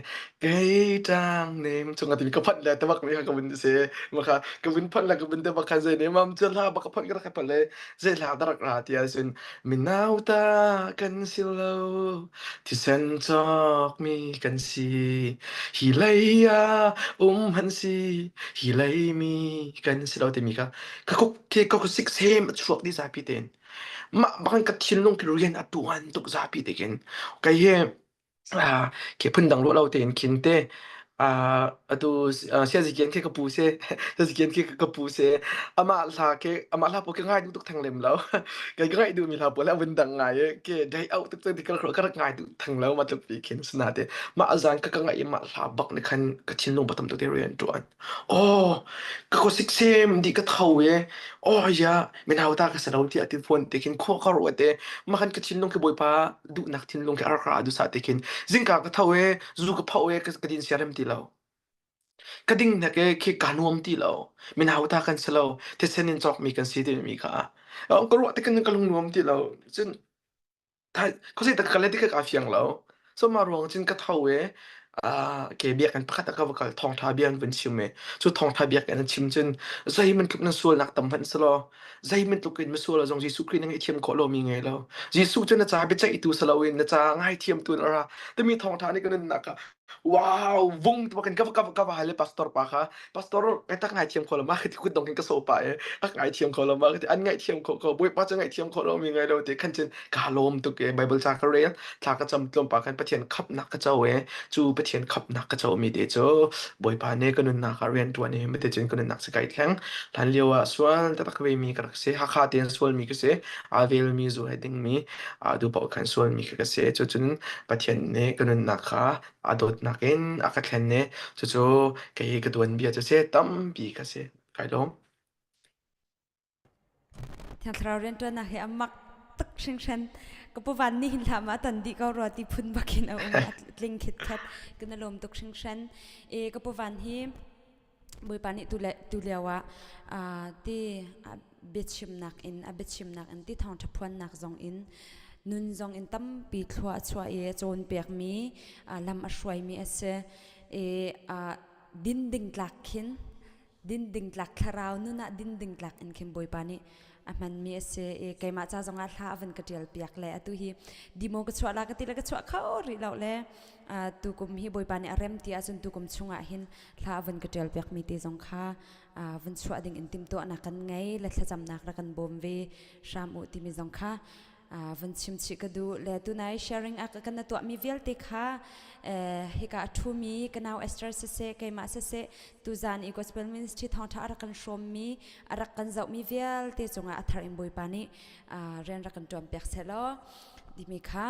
Kei ṭang nem cung a timi ka phon le tabak mi kha ka vun si. Ma kha ka vun phon le ka vun tabak kha zei ne mam cu hla bak ka phon ka rak phon le zei hla da rak ra ti ahcun minau ta kan si lo thisen cawk mi kan si hi lei ah um han si hi leimi kan si lo timi kha ka kuk khi ka sik sem a chuak dih zapi tein mah bang ka thinlung khi rian a tuan tuk zapi te khin kai he khi phundang ruah lo tein khin te atu siazikian khi ka pu se siazikian khi ka pu se amah hla khi amah hla pawl khi ngai duh tuk theng lem lo kai ka ngaih duhmi hla pawl a vun dang ngai i ke dai au tuk cang ti ka rak ngai duh theng lo ma tluk pi khin sina te mah zan ka ka ngaih i mah hla bak nih khan ka thinlung patam tuk te rian ṭuan. Oh, ka khuasik sem dih ka tho i oh ya minau ta ka si lo tiah ti phone te khin khua ka ruat i mah khan ka thinlung khi Bawipa duhnak thinlung khi a rak ra dusa te khin zingka ka tho i zu ka pho i ka din siarem ti lo. Ka ding hnek i khi ka nuam ti lo. Minau ta kan si lo. Thisen in cawkmi kan si timi kha. Ka ruah tik in ka lung nuam ti lo. Cun Khuazei tak ka kal lai ti kha kaa fiang lo. So mah ruang cun ka tho i ke biakinn pakhat ah ka va kal. Thawngṭha bia an vun chim i cu thawngṭha biakinn an chim cun zeibantuk na sualnak tam hmanh si law zeibantuk in misual zong Jesuh Khrih na ngaihthiam khawh lomi ngei lo. Jesuh cu na ca biaceihtu si loin na ca ngaithiamtu na ra. Timi thawngṭha nih ka nunnak ah wow vung ti bakin ka ka ka va hal i pastor pa kha pastor kai tak ngaithiam kho lo ma ti kut dong hin ka so pa e ak ngaithiam kho lo ma ti an ngaihthiam kho ko bawipa cu ngaihthiam kho lo mi ngai lo ti khan cun ka lawm tuk e bible ca ka rel thla ka cam tlawm pa khan pathian khapnak ka co e cu pathian khapnak ka co mi te cu bawipa ne ka nunnak ah rian tuan e mate cun ka nunnak si kai thleng hlan lio ah sual taktak ve mi ka rak si hakha tein sual mi ka si a vel mi zu he ding mi a du paoh khan sual mi kha ka si cu cun Pathian nih ka nunnak kha a dawtnak in a ka thlen i cucu kei ka tuanbia cu si tampi ka si. Kai lawm. Thiang Thlarau rianṭuannak hi a mak tuk hringhran. Ka pu van nih hin hlah ma tan dih ko rua ti phun bakin a um a tling khitkhat. Kan i lawm tuk hringhran. E ka pu van hi Bawipa nih tu lio ah ti biachimnak in a biachimnak in ti thawngṭha phuannak zong in nun zong in tampi thlua a chuah i a cawnpiakmi lam a hruaimi a si i din ding tlak khin din ding tlak thlarau nun ah din ding tlak in khin Bawipa nih a hmanmi a si i keimah ca zongah hla a van ka ṭial piak le atu hi dimo ka chuah la ka ti le ka chuah kho rih lo le tukum hi Bawipa nih a rem ti ahcun tukum chungah hin hla a van ka ṭial piakmi te zong kha vun chuah ding in timhtuahnak kan ngei le thlacamnak rak kan bawm ve hram u timi zong kha vun chim chih ka duh le tunai sharing a kan na tuahmi vialte kha hika a ṭhumi ka nau Esther siseh keimah siseh tuzan i gospel ministry thawngṭha a rak kan hrawmmi a rak kan zohmi vialte cungah a thar in Bawipa nih rian rak kan ṭuan piak seh law timi kha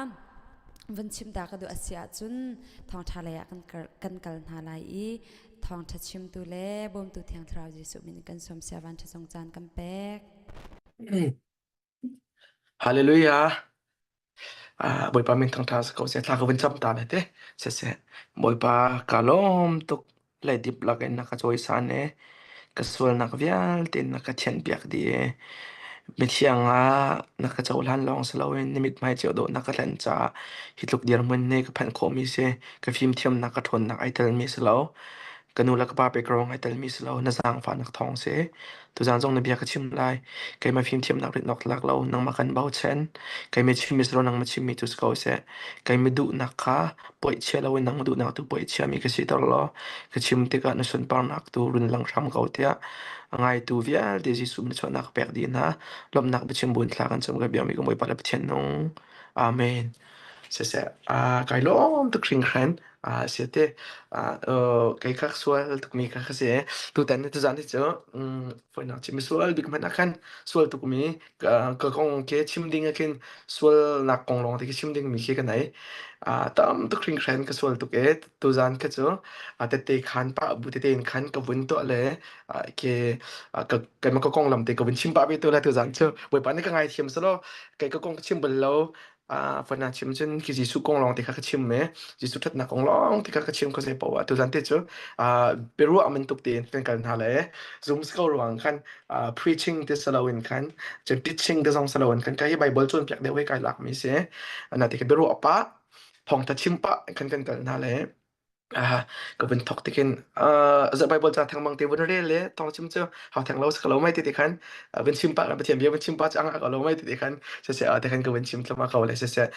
vun chim ta ka duh a si ahcun thawngṭha lei ah kan kal hna lai i thawngṭha chimtu le bawmtu Thiang Thlarau Jesuh min kan sawm sia van ṭha zong caan kan pek. Hallelujah. Bawipa min thangṭha si ko seh. Thla ka vun cam ta le te. Siseh. Bawipa ka lawm tuk le dip lakin na ka cawisan i ka sualnak vialte na ka thianhpiak dih i mithiang ah na ka cohlan lawng si loin na mithmai cio dawh na ka hlen caah hi tluk dirhmun nih ka phanh khawhmi si. Ka fimthiamnak ka ṭhawnnak ai telmi si lo. Ka nu le ka pa pek ruang ai telmi si lo. Na zaangfahnak thawng si. Tuzaan zong na bia ka chim lai. Keimah fimthiamnak ritnak lak lo, nangmah kan bochan. Keimah chimmi si lo, nangmah chimmi tu si ko seh. Keimah duhnak kha poihchia loin nangmah duhnak tu poihchiami ka siter law, ka chim tikah na sunparnak tu run lang hram ko tiah a ngaitu vialte Jesuh min chuahnak pek dih hna. Lawmhnak biachim buin thla kan cam ka biakmi ka Bawipa le Pathian nung. Amen. Siseh, kai lawm tuk hringhran. Si te kei kha sual tukmi kha ka si. Tutan ni tuzan hi cu foinak chim sual bik hmanh ah khan sual tukmi ka kong ke chim ding ah khin sualnak kong lawng te khi chim ding mi khi ka nei. Tam tuk hringhran ka sual tuk e. Tuzan kha cu tette khan pah bu tete in khan ka vun tuah le ke ka keimah ka konglam te ka vun chim pah ve tu la tuzan cu Bawipa nih ka ngaithiam selaw kei ka kong ka chim bal lo. Fana chim cun khi Jesuh kong lawng te kha ka chim me Jesuh ṭhatnak kong lawng te kha ka chim ko zei poah tuzan te cu biaruah bantuk tein kan kal hna le Zoom ko ruang khan preaching te salo in khan cun teaching te zong salo in khan ka hi Bible cawnpiak deuh he kai lak mi si na te ka biaruah pah thawngtha chim pah khan kan kal hna le ka vun thawk tikin Bible ca thengmang te vun rel le thawng chim cu hau theng lo sa lo mai ti ti khan vun chim pah Pathian bia vun chim pah cu anga ka lo mai ti ti khan siseh te khan ka vun chim tlama ko le siseh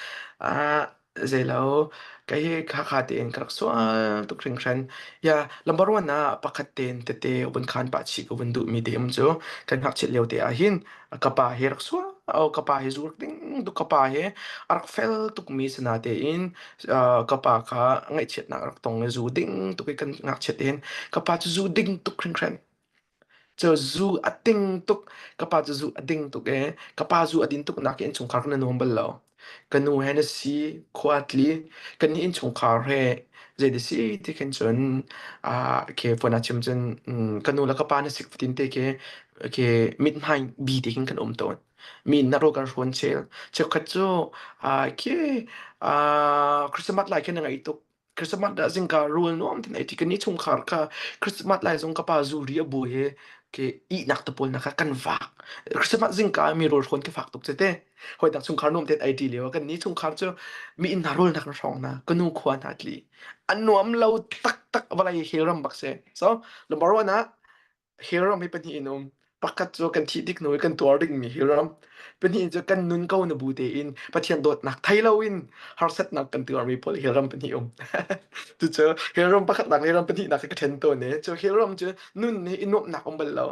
zeilo ka hi kha kha tein ka rak sual tuk hringhran ya lambar wan ah pakhat tein tete vun khan pah chi ka vun duh mi te um cu kan ngakchiat lio te ah hin ka pa hi rak sual oh ka pa hi zu rak ding tuk ka pa hi a rak fel tuk mi sana tein ka pa kha ngaihchiatnak rak tong i zu ding tuk i kan ngakchiat hin ka pa cu zu ding tuk hringhran cu zu a ding tuk ka pa cu zu a ding tuk e ka pa zu a din tuk nak in innchungkhar kan i nuam bal lo ka nu he na si khua tli kan nih innchungkhar he zei si ti khin cun ke phone a chim cun ka nu le ka pa na sik fatin te ke ke mithmai bi te khin kan um tawn mi na ro kan hruan chel cheukhat cu khi Christmas lai khin na ngaih tuk Christmas dah zingka rul nuam tin ei ti kan ni chungkhar kha Christmas lai zong ka pa zuri a bu he ke ihnak te pawl na kha kan vak Christmas zingka mi rul hrawn ke fak tuk che te hoi dang chungkhar nuam ten ei ti lio kan ni chungkhar cu mi inn na rul nak hrawng na ka nu khua na tli an nuam lo tak tak valai hel ram bak se so number 1 ah Hi ram hi pahnih in um. Pakhat cu kan thih tik hnu i kan tuar dingmi hi ram. Pahnih cu kan nun ko na bu tein Pathian dawtnak thei loin harsatnak kan tuarmi pawl hi ram pahnih um. Cucu hi ram pakhatnak le ram pahnihnak hi ka ṭhen tawn i cu hi ram cu nun hi i nuamhnak um bal lo.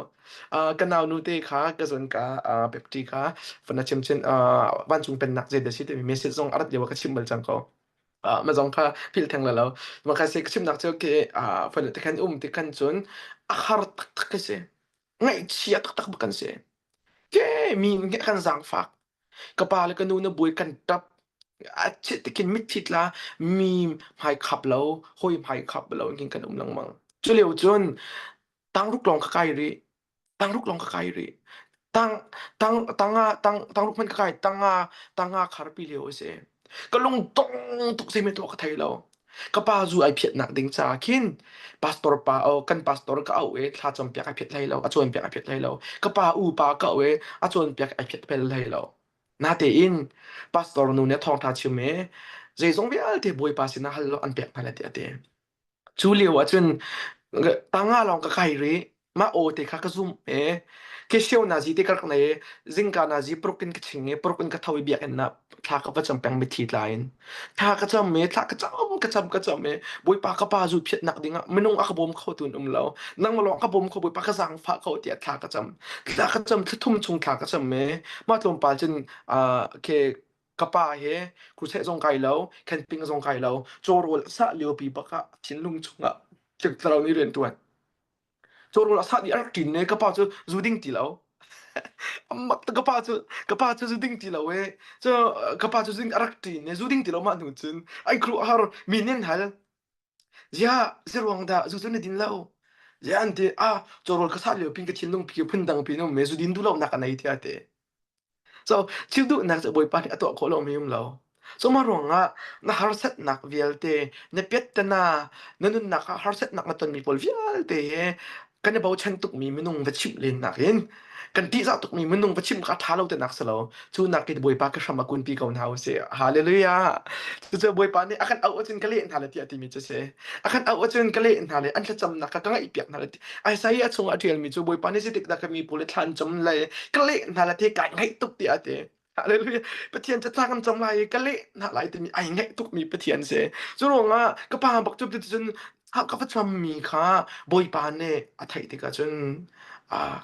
Ka nau nu te kha ka zon ka pepṭi kha fana chimchin vancung pennak zei dah si timi message zong a rat lio ah ka chim bal cang ko. Ma zong kha philh theng la lo. Ma kha se ka chimnak cu ke fanu te khan um ti khan cun a har taktak ka si. Ngaihchia taktak bak kan si. Ke mi nge kan zaangfak. Ka pa le ka nu na buai kan tap. A chit tikin mitthli tla mi hmai khap lo, hawi hmai khap lo in kan um lengmang. Cu lio cun tangruk lawng ka kai rih. Tangruk lawng ka kai rih. Tang tang tanga tang tangruk hmanh ka kai tanga tanga kharpi lio a si. Ka lung dong tuk zei tuah ka thei lo. Ka pa zu ai phiatnak ding caah khin pastor pa oh kan pastor ka auh i thla campiak ai phiat hlei lo, a cawnpiak ai phiat hlei lo. Ka pa u pa ka auh i a cawnpiak ai phiat bel hlei lo. Natein pastor nu nih thawngṭha chim i zeizong vialte Bawipa sinah hal law an pek hna lai tiah a ti. Cu lio ahcun tanga lawng ka kai rih. Mah aw te kha ka zumh i cashew nazi te ka rak nei i zingka nazi paruk in ka ching i paruk in ka tho i biakinn ah thla ka va cam peng mitthli tla in. Thla ka cam i thla ka cam ka cam ka cam i Bawipa ka pa zu phiatnak ding ah minung a ka bawm kho tu an um lo. Nangmah lawng ka bawm kho Bawipa ka zaangfah ko tiah thla ka cam. Thla ka cam thla thum chung thla ka cam i mah tlawmpal cun ke ka pa he crusade zong kai lo camping zong kai lo cawrawl a sah lio pi bak ah thinlung chungah thlarau nih rian tuan cawrawl a sah dih a rak ṭin ne ka pa cu zu ding ti lo amak ka pa cu ka pa cu zu ding ti lo e cu ka pa cu zu ding a rak ṭin ne zu ding ti lo mah hnu cun ai khru har mi nin hal ziah ziruang dah zu cu na din lo ziah an ti ah cawrawl ka sah lio pin ka thinlung pi phun dang pin um me zu din duh lo nak a nei tiah ti So thil duhnak cu Bawipa nih a tuah khawh lomi um lo. So mah ruangah na harsatnak vialte, na piattana, na nunnak ah harsatnak na tonmi pawl vialte he kan i bochan tukmi minung va chimh len nakin kan ṭihzah tukmi minung va chimh kha a ṭha lo tinak si lo. Cu nakin Bawipa ka hram a kunpi ko hna usih. Hallelujah! Cucu Bawipa nih a kan auh ahcun ka leh hna le tiah timi cu si. A kan auh ahcun ka leh hna le an thlacamnak kha ka ngaihpiak hna le Isaiah chungah a ṭialmi cu Bawipa nih zeitik dah ka mi pawl hi thla an cam lai ka leh hna lai ti kai ngaih tuk tiah a ti. Hallelujah. Pathian cu thla kan cam lai i ka leh hna lai timi ai ngaih tukmi Pathian si. Cu ruangah ka pa bak cu cun ka va cammi kha Bawipa nih a theih tikah cun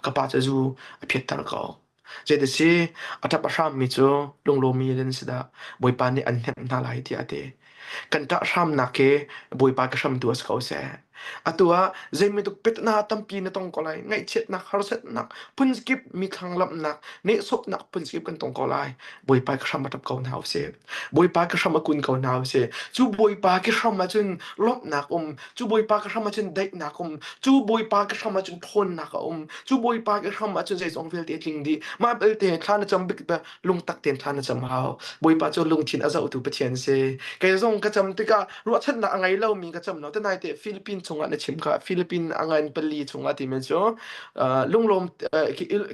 ka pa cu zu a phiatter ko. Zeiti a ṭap a hrammi cu lunglawmmi an si dah Bawipa nih an hnemh hna lai tiah a ti. Kan ṭah hramnak hi Bawipa ka hramtu a si ko seh. Atu ah zeibantuk petna tampi na tong ko lai. Ngaihchiatnak, harsatnak, phunkip mi thlanglamhnak, nehsawhnak phunkip kan tong ko lai. Bawipa ka hram a ṭap ko hna usih. Bawipa ka hram a kun ko hna usih. Cu Bawipa ka hram ahcun lawmhnak um, cu Bawipa ka hram ahcun daihnak um, cu Bawipa ka hram ahcun ṭhawnnak a um, cu Bawipa ka hram ahcun zeizong vialte a tling dih. Mah belte thla na cam bik lungtak tein thla na cam hau. Bawipa cu lungthin a zohtu Pathian si. Kei zong ka cam tikah ruahchannak a ngei lomi ka cam lo. Tenai te Philippines chungah na chim kha Philippines a ngan pali chungah timi cu lunglawm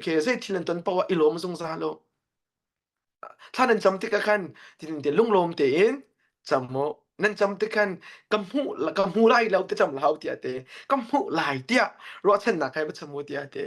ke zei thil an ton poah i lawm zungzal u. Thla nan cam tikah khan tin te lunglawm tein cam mu. Nan cam tik khan ka hmuh ka hmu lai lo te cam hau tiah te ka hmuh lai tiah ruahchannak he va cam u tiah te.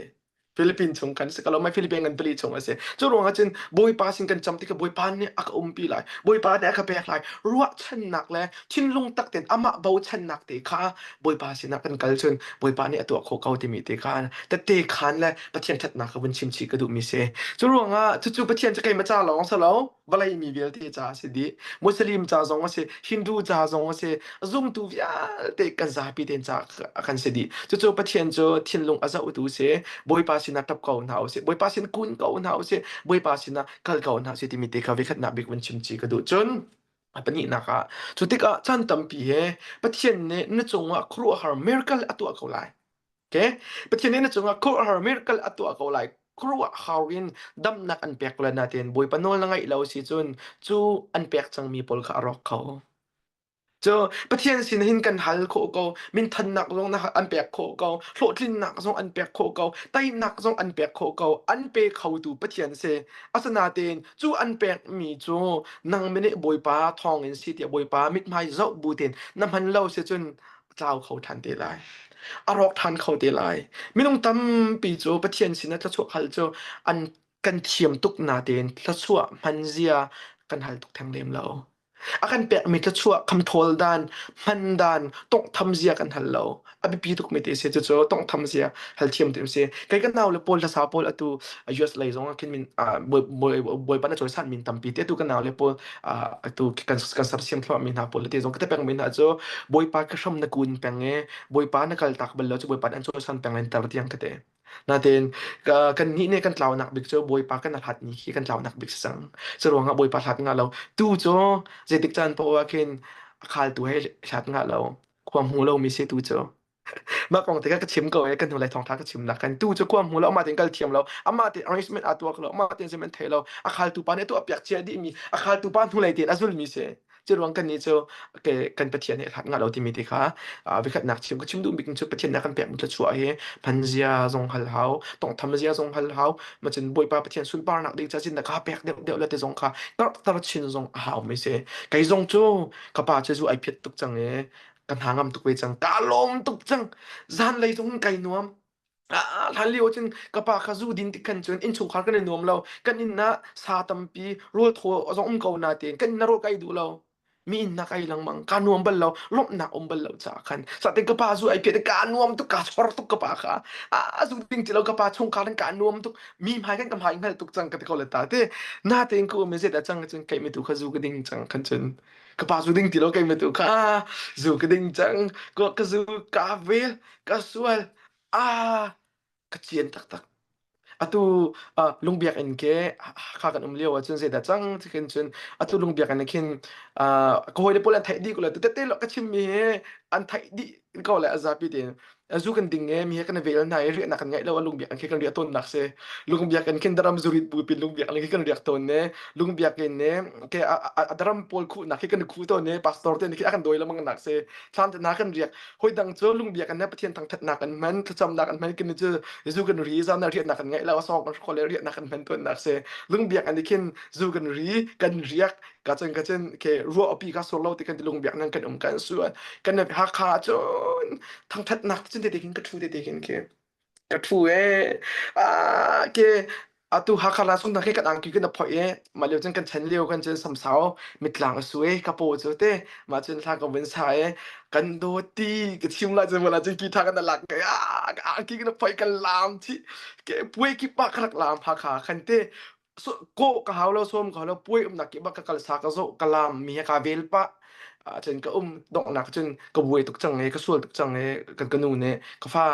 Philippines chung kan si ko lo mai Philippines kan pali chung a si. Cu ruangah cun Bawipa sin kan cam tikah Bawipa nih a ka umpi lai. Bawipa nih a ka pek lai. Ruahchannak le thinlung tak tein amah bochannak te kha Bawipa sinah kan kal cun Bawipa nih a tuah khawh ko timi te kha tette khan le Pathian ṭhatnak ka vun chim chih ka duhmi si. Cu ruangah cucu Pathian cu keimah ca lawng si lo vawlei mi vialte ca a si dih. Muslim ca zong a si, Hindu ca zong a si, zumtu vialte kan zapi tein ca kan si dih. Cucu Pathian cu thinlung a zohtu si, Bawipa sinah ṭap ko hna usih, Bawipa sin kun ko hna usih, Bawipa sinah kal ko hna usih timi te kha vikhatnak bik vun chim chih ka duh. Cun a pahnihnak ah cu tikah caan tampi he Pathian nih na cungah khuaruahhar miracle a tuah ko lai. Okay? Pathian nih na cungah khuaruahhar miracle a tuah ko lai. Khuaruahhar in damnak an pek ko lai nain Bawipa nawl na ngaih lo si cun cu an pek cangmi pawl kha a rawk kho. Cu Pathian sin hin kan hal khawh ko, minthannak zong na an pek khawh ko, hlawhtlinnak zong an pek khawh ko, teinak zong an pek khawh ko, an pe khotu Pathian si. Asinain cu an pekmi cu nang nih Bawipa thawngin si tiah Bawipa mithmai zoh bu tein na hman lo si cun a tlau kho ṭhan te lai. A rawk ṭhan kho te lai. Minung tampi cu Pathian sinah thluachuah hal cu an kan thiam tuk natein thluachuah hman zia kan hal tuk theng lem lo. A kan pekmi thluachuah khamthawl dan, hman dan, tawnghtham zia kan hal lo. A biapi tukmi te si cucu tawnghtham zia hal thiam te si. Kei kan nau le pawl hlasa pawl atu US lei zong ah khin min bawipa na cawisan min tampi te atu kan nau le pawl atu kan kan sersiam thluahmah mi hna pawl te zong ka te peng mi hna cu bawipa ka hram na kun peng e bawipa na kal tak bal lo cu bawipa an cawisan peng len tar tiang ka te. Natein kan nih nih kan tlaunak bik cu Bawipa kan hlat ni khi kan tlaunak bik si cang. Cu ruangah Bawipa hlat nga lo. Tu cu zeitik caan paoh ah khin a khaltu he hlat nga lo. Khua hmu lo mi si tu cu. Mah kong te kha ka chim ko e kan hnulei thawngtha ka chim nak kan tu cu khua hmu lo amah tein kal thiam lo amah tein arrangement aa tuak lo amah tein zeihmanh thei lo a khaltu pa nih a tuah piak cia dih mi a khaltu pa hnulei tein a zul mi si. Cu ruang kan nih cu kan Pathian nih hlat ngah lo timi ti kha vikhatnak chim ka chim duh bik cu Pathian nih a kan pekmi thluachuah hi hman zia zong hal hau tawnghtham zia zong hal hau macun Bawipa Pathian sunparnak ding ca cin na ka pek deuh deuh le ti zong kha karhter chin zong a hau mi si kei zong cu ka pa cu zu ai phiat tuk cang i ka hna ngam tuk ve cang ka lawm tuk cang zanlei zong kai nuam Hlan lio cun ka pa kha zu din tik khan cun innchungkhar kan i nuam lo. Kan inn ah sa tampi, rawl thaw zong um ko natein kan inn ah rawl ka ei duh lo. Mi inn ah ka ei lengmang. Kaa nuam bal lo. Lawmhnak um bal lo caah khan. Satin ka pa zu ai piah kaa nuam tuk, kaa chor tuk ka pa kha. Ah, zu ding ti lo ka pa chungkhar in kaa nuam tuk. Mi hmai kan ka hmai hngal tuk cang ka ti ko le ta te. Natein ka um i zeidah cang cun keimah tu kha zu ka ding cang khan cun. Ka pa zu ding ti lo keimah tu kha zu ka ding cang. Ka ka zu ka vel, ka sual. Ah, ka cian taktak. Atu uh, lungbiakinn ke Hakha kan um lio ahcun zeidah cang ti khin cun atu lungbiakinn ah khin uh, ka hawile pawl an theih dih ko le tete lo ka chimmi hi an theih dih ko le a zapi tein zu kan ding e mi he kan vel hna i riahnak kan ngeih lo a lungbiakinn khi kan riah tawnnak si lungbiakinn khin daram zurit bu pin lungbiakinn khi kan riak tawn ne lungbiakinn ne ke a daram pawl khuhnak khi kan khu tawn ne pastor te nih khi a kan dawi lengmang nak si thlam te na kan riak hoi dang cu lungbiak an Pathian thangthatnak an hman thlacamnak an hman kin cu zu kan ri zan riahnak kan ngeih lo song kan khol riahnak kan hman tuannak si lungbiak an khin zu kan ri kan riak ka cun ka cun ke ruah api ka sur lo ti kan lungbiak nan kan um kan su kan Hakha cun thangthatnak cun te te khin ka thu te te khin ke Ka ṭhu ee. Ah, ke atu Hakha la sung khi kan angki kan phoi e. Mah lio cun kan chan lio kan cun samsau mitlang a su e ka paw cu te. Mah cun hla ka vun sa e. Kan dawti ka chim la cun wala cun ki tha kan lak ke. Ah, ka angki kan phoi kan lam thi. Ke puai ki pa ka rak lam Hakha khan te. So kawh ka hau lo, sawm ka hau lo, puai umnak kip ah ka kal sa ka zawh, ka laam, mi he kaa vel pah. Cun ka um donghnak cun ka buai tuk cang i ka sual tuk cang i kan ka nu nih ka fa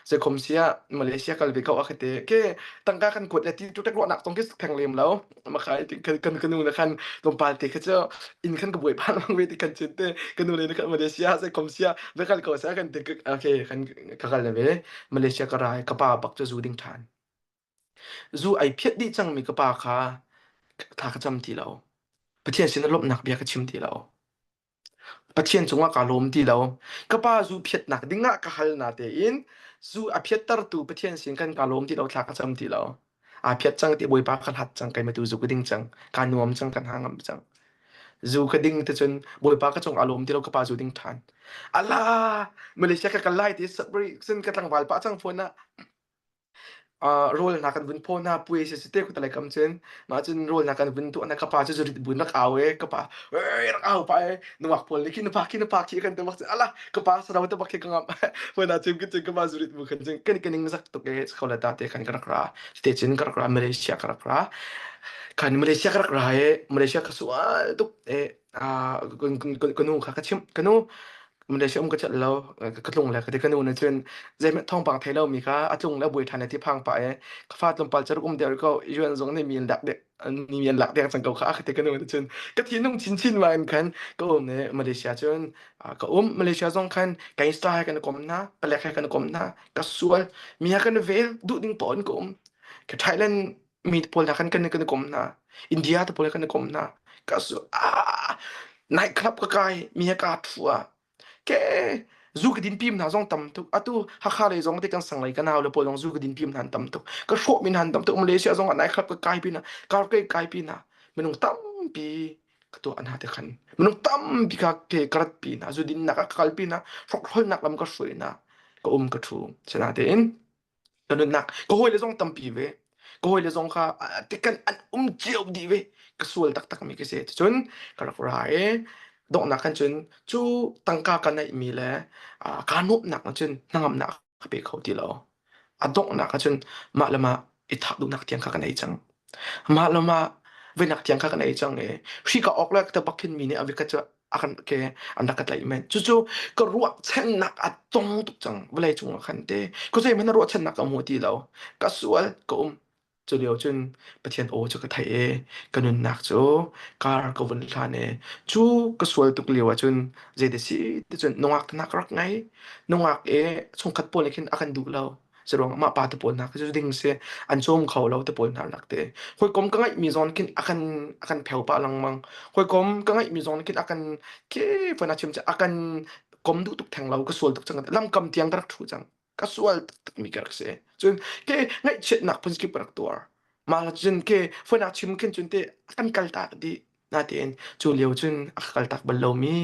zeikhom si ah Malaysia kal ve ko a ka ti. Ke tangka kan kuat le ti tuk ruahnak zong khi theng lem lo. Makhai ti kan kan ka nu na khan tlawmpal te kha cu inn khan ka buai phan bang ve ti kan chin te ka nu le na khan Malaysia zeikhom si ah va kal ko sa kan ti okay kan ka kal ve Malaysia ka rai ka pa bak cu zu ding ṭhan. Zu ai phiat dih cangmi ka pa kha thla ka cam ti lo. Pathian sinah lawmhnak bia ka chim ti lo. Pathian cungah kaa lawm ti lo. Ka pa zu phiatnak dingah ka hal na tein zu a phiattertu Pathian sin kan kaa lawm ti lo, thla ka cam ti lo. Aa phiat cang ti Bawipa ka hlat cang, keimah tu zu ka ding cang, kaa nuam cang, ka hna ngam cang. Zu ka ding te cun Bawipa ka cung aa lawm ti lo, ka pa zu ding ṭhan. Ala, Malaysia ka kal lai ti Sudbury sin ka tlangval pah cang phone ah Rawl hna kan vun phaw hna, puai siseh khutalei kam cun mah cun rawl hna kan vun tuah hna. Ka pa cu zurit bu in rak au i ka pa "Ei, rak au pah i nungak pawl nih khi na pa khi na pa khi kan ti bak cun alah ka pa sarau te bak khi ka ngamh. Hmai cun ka cun ka pa zurit bu khan cun kan ka ning zak tuk i khola ta te khan ka rak ra. Te cun ka rak ra Malaysia ka rak ra. Khan Malaysia ka rak ra i Malaysia ka sual tuk i ka nu kha ka chimh ka nu Malaysia um ka celh lo ka tlung le ka ti ka nu nih cun zeihmanh thawngpang thei lomi kha a tlung le a buai ṭhan le ti phang pah i ka fa tlawmpal cu rak um deuh ko yuan zong nih mi an lak dek mi an lak deng cang ko kha ka ti ka nu nih cun ka thinlung chinchin ma in khan ka um i Malaysia cun ka um Malaysia zong khan gangster he kan i kom hna palek he kan i kom hna ka sual mi he kan i vel duh ding paoh in ka um ka Thailand mi pawl hna khan kan kan i kom hna India te pawl he kan i kom hna ka su ah night club ka kai mi he ka thu ah ke zu ka din pim hna zong tam tuk atu Hakha lei zong te kan sang lei ka nau le pawl zong zu ka din pim hna an tam tuk ka hrawh min han tam tuk Malaysia zong ah night club ka kai pin ah karaoke kai pin ah minung tampi ka tuah hna te khan minung tampi ka ke karat pi na zu din nak ka kal pi na hrokhrolnak lam ka hruai na ka um ka thu sana tein Ka nunnak ka hawile zong tampi ve. Ka hawile zong kha tikan an um cio dih ve. Ka sual taktak mi ka si. Cun ka rak ra i donghnak kan cun cu tangka ka neihmi le kaa nuamhnak ah cun hnangamnak ka pe kho ti lo. A donghnak ah cun mah le mah i thah duhnak tiang kha ka nei cang. Mah le mah venak tiang kha ka nei cang i hri ka awk le ka bak khin mi nih a vi ka cu a kan ke an rak ka tlaih men. Cucu ka ruahchannak a tong tuk cang vawlei cung ah khan te. Khuazei hmanh ah ruahchannak ka hmu ti lo. Ka sual ka um. Cu lio cun Pathian aw cu ka theih i ka nunnak cu kar ka vun hlan i cu ka sual tuk lio ah cun zei si ti cun nungak nak rak ngei. Nungak i chungkhat pawl nih khin a kan duh lo. Curuangah mah pa te pawl hna khi cu ding si an cawm kho lo te pawl hna lak te. Hawikom ka ngeihmi zawn khin a kan a kan pheu pah lengmang. Hawikom ka ngeihmi zawn khin a kan ke fan a chim a kan kom duh tuk theng lo ka sual tuk cang lamkam tiang ka rak thu cang ka sual taktak mi ka rak si. Cun ke ngaihchiatnak phun kip ka rak tuar. Mah cun ke phone ah chim khin cun te a kan kal tak dih. Natein cu lio cun a ka kaltak bal lomi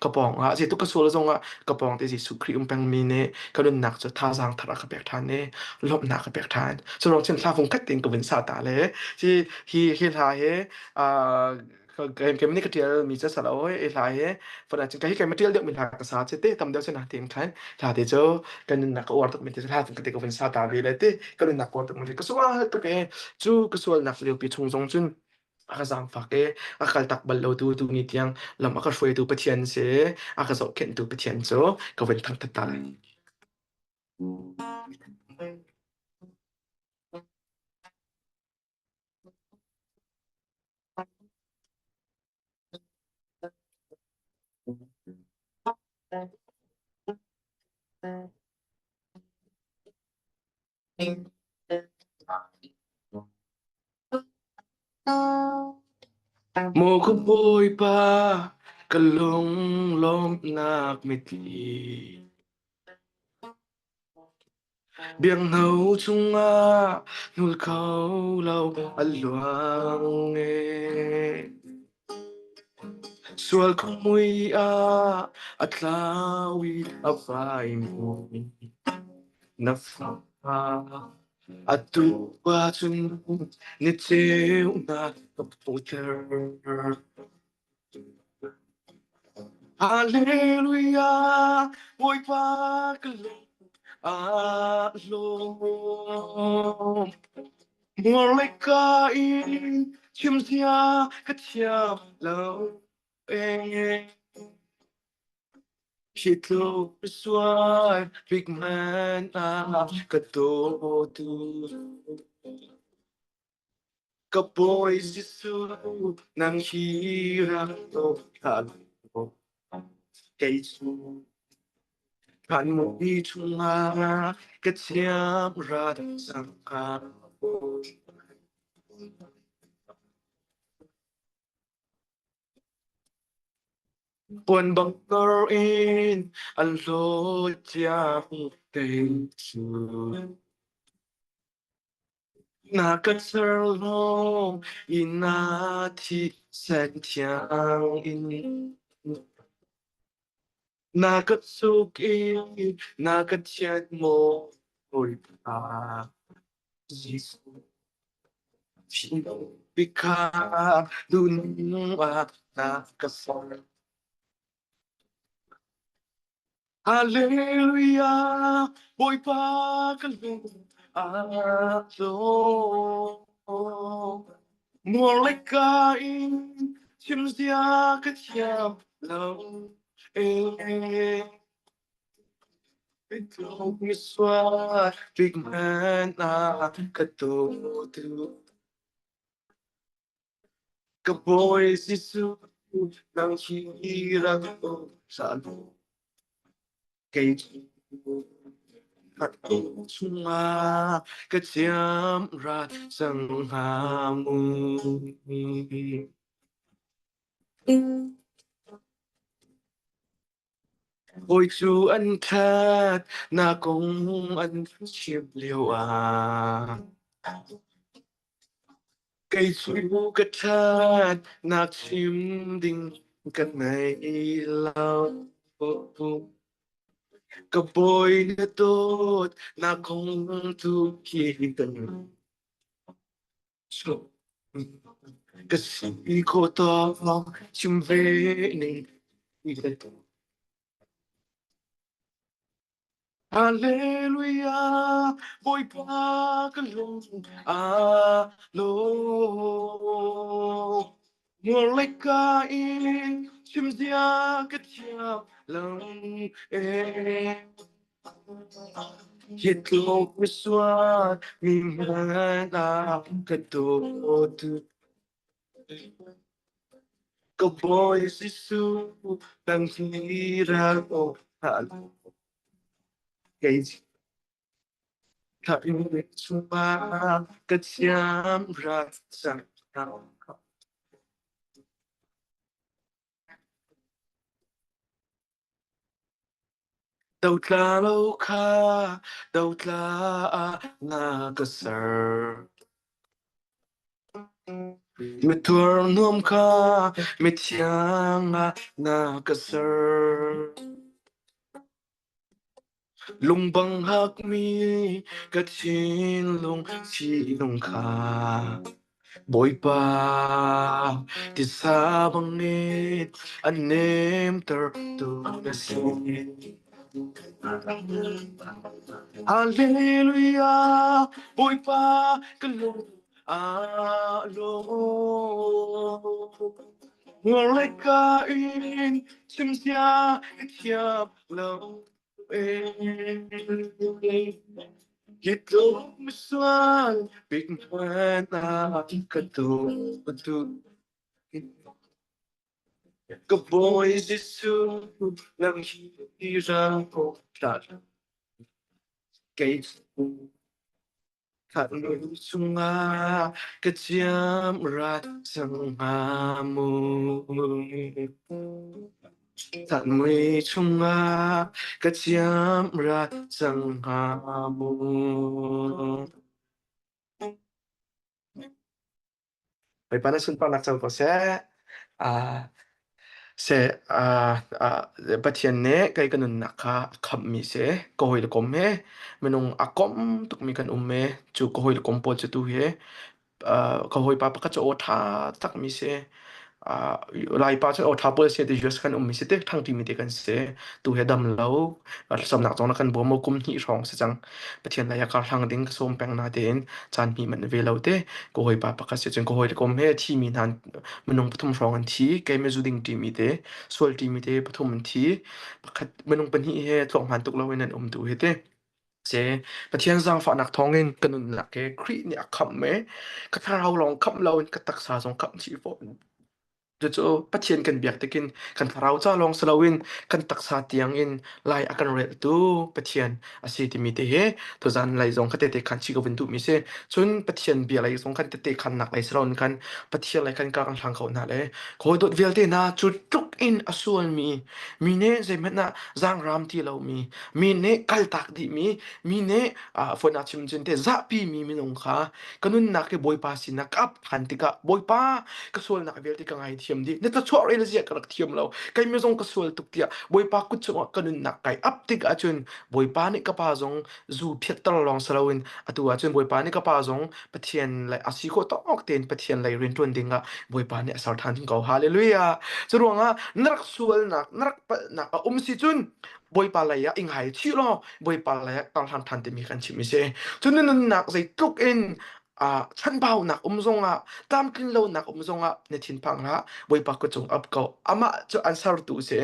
ka pawng ah zeitluk ka sual zongah ka pawng te Jesuh Khrih um pengmi nih ka nunnak cu thazaang thar a ka pek ṭhan i lawmhnak a ka pek ṭhan. Cu ruang cun hla fung khat tein ka vun sa ta le hi hi hi hla hi kem nih ka ṭial mi cu sa lo hi hla hi fana cun ka hi keimah ṭial deuh mi hla ka sa che te tam deuh cun tein khan hla te cu ka nunnak ka uar tuk mi te hla fung khat te ka vun sa ta ve le te ka nunnak ka uar tuk mi te ka sual tuk e cu ka sualnak lio pi chung zong cun a ka zaangfak i a kaltak bal lotu tuni tiang lam a ka hruaitu Pathian si a ka zohkhenhtu Pathian cu ka vun thangthat ta lai. Maw ka Bawipa, ka lunglawmhnak mitthli. Biakno chungah hnul kho lo a luang e. Sual mui ah a tlau i a vai mui. Na fa atu ahcun ni ceunak ka hmuhter. Hallelujah, Bawipa ka lung aa lawm. Muar le ka in chim zia ka thiam lo e. Hi tluk sual bik man ah ka dawtu. Ka bawi Jesuh nang hi rak to kei cu kan mui chungah ka thiam rat cang hnga. Puan bang kar in an hlawt ciami kei cu. Na ka ser lawng i na thisen thiang in. Na ka suk i na ka thianh maw Bawipa Jesuh. Bika dunung ah na ka ser. Hallelujah, Bawipa ka lung aa lawm. Muar le ka in chim zia ka thiam lo. Eh, Tluk misual bik hmanh ah ka dawtu. Ka bawi Jesuh nang hi rak um hlah Kei cu chungah ka thiam rat cang hnga mu. Hawi cu an ṭhat, na kong an chim lioah. Kei cu ka ṭhat, nak chim ding ka ngei lo. Ka bawi na dawt, na kong tu khi kan Ka si khawh tawk chim ve ning. Hallelujah, Bawipa ka lung aa lawm. Muar le ka in chim zia ka thiam lo ee. Hi tluk misual mi hmanh ah ka dawtu. Ka bawi Jesuh nang hi ral awk hlah Kei chungah ka thiam rat cang. Dotla lo kha dotla ah na ka ser. Mituar nuam kha mithiang ah na ka ser. Lungbang hakmi ka thinlung thinlung kha Bawipa titsa bangin a nemtertu na si. Hallelujah, Bawipa ka lung aa lawm. Ngorleka in chimzia i thiam lo. Hi tluk misual bik hmanh ah ka tu. Ka bawi Jesuh nang hi ra ko hlah. Kei cu Khat chungah ka ciam rat cang hnga mu. That mui chungah ka ciam rat cang hnga mu. Bawipa na sunparnak co ko seh. Ah, seh, ah, ah, Pathian nih kei ka nunnak kha a khamhmi si. Ka hawi le kom he minung a kom tukmi kan um i cu ka hawi le kom pawl cu tu hi ah, ka hawipa pakhat cu aw ṭha takmi si. Laipa cu awṭha pawl si ti US kan ummi si te ṭhangṭimi te kan si. Tu he dam lo thlacamnak zong na kan bawm kum hnih hrawng si cang. Pathian lei ah kar hlang ding ka sawm peng na tein caan hnih manh ve lo te. Ka hawipa pakhat si cun ka hawi le kom he thimi hna minung pathum hrawng an thi. Kei me zu ding ṭimi te, sual ṭimi te pathum an thi. Pakhat minung pahnih he tluang hmaan tuk loin an um tu hi te. Se Pathian zaangfahnak thawngin ka nunnak he Khrih nih a khamh i ka thlarau lawng khamh loin ka taksa zong khamh chih fawn. Cucu Pathian kan biak tikin kan thlarau ca lawng si loin kan taksa tiangin lai a kan reltu Pathian a si timi te hi tuzan lei zong kha tete khan chi ka vun duhmi si. Cun Pathian bia lei zong khan tete khannak lei si loin khan Pathian lei khan ka kan hlang ko hna le hawi dawt vialte hna cu tluk in a sualmi mi nih zeihmanh ah zaangram ti lomi mi nih kaltak dihmi mi nih phone ah chim cun te zahpi mi minung kha ka nunnak hi Bawipa sinah ka ap than tikah Bawipa ka sualnak vialte ka ngaithiam dih na thluachuah rel zia ka rak thiam lo kei mi zong ka sual tuk tiah Bawipa kut chungah ka nunnak kai ap tik ahcun Bawipa nih ka pa zong zu phiatter lawng si loin atu ahcun Bawipa nih ka pa zong Pathian le a si khawh tawk tein Pathian lei rian ṭuan ding ah Bawipa nih a ser ṭhan ko. Hallelujah! Cu ruangah na rak sualnak, na rak palhnak a um si cun Bawipa lei ah i ngaichih law Bawipa lei ah karhlang ṭhan timi kan chimh mi si. Cun na nunnak zeitluk in chanbaunak um zongah tlamtlin lonak um zongah na thinphang hlah Bawipa kut cung ap ko amah cu an sertu si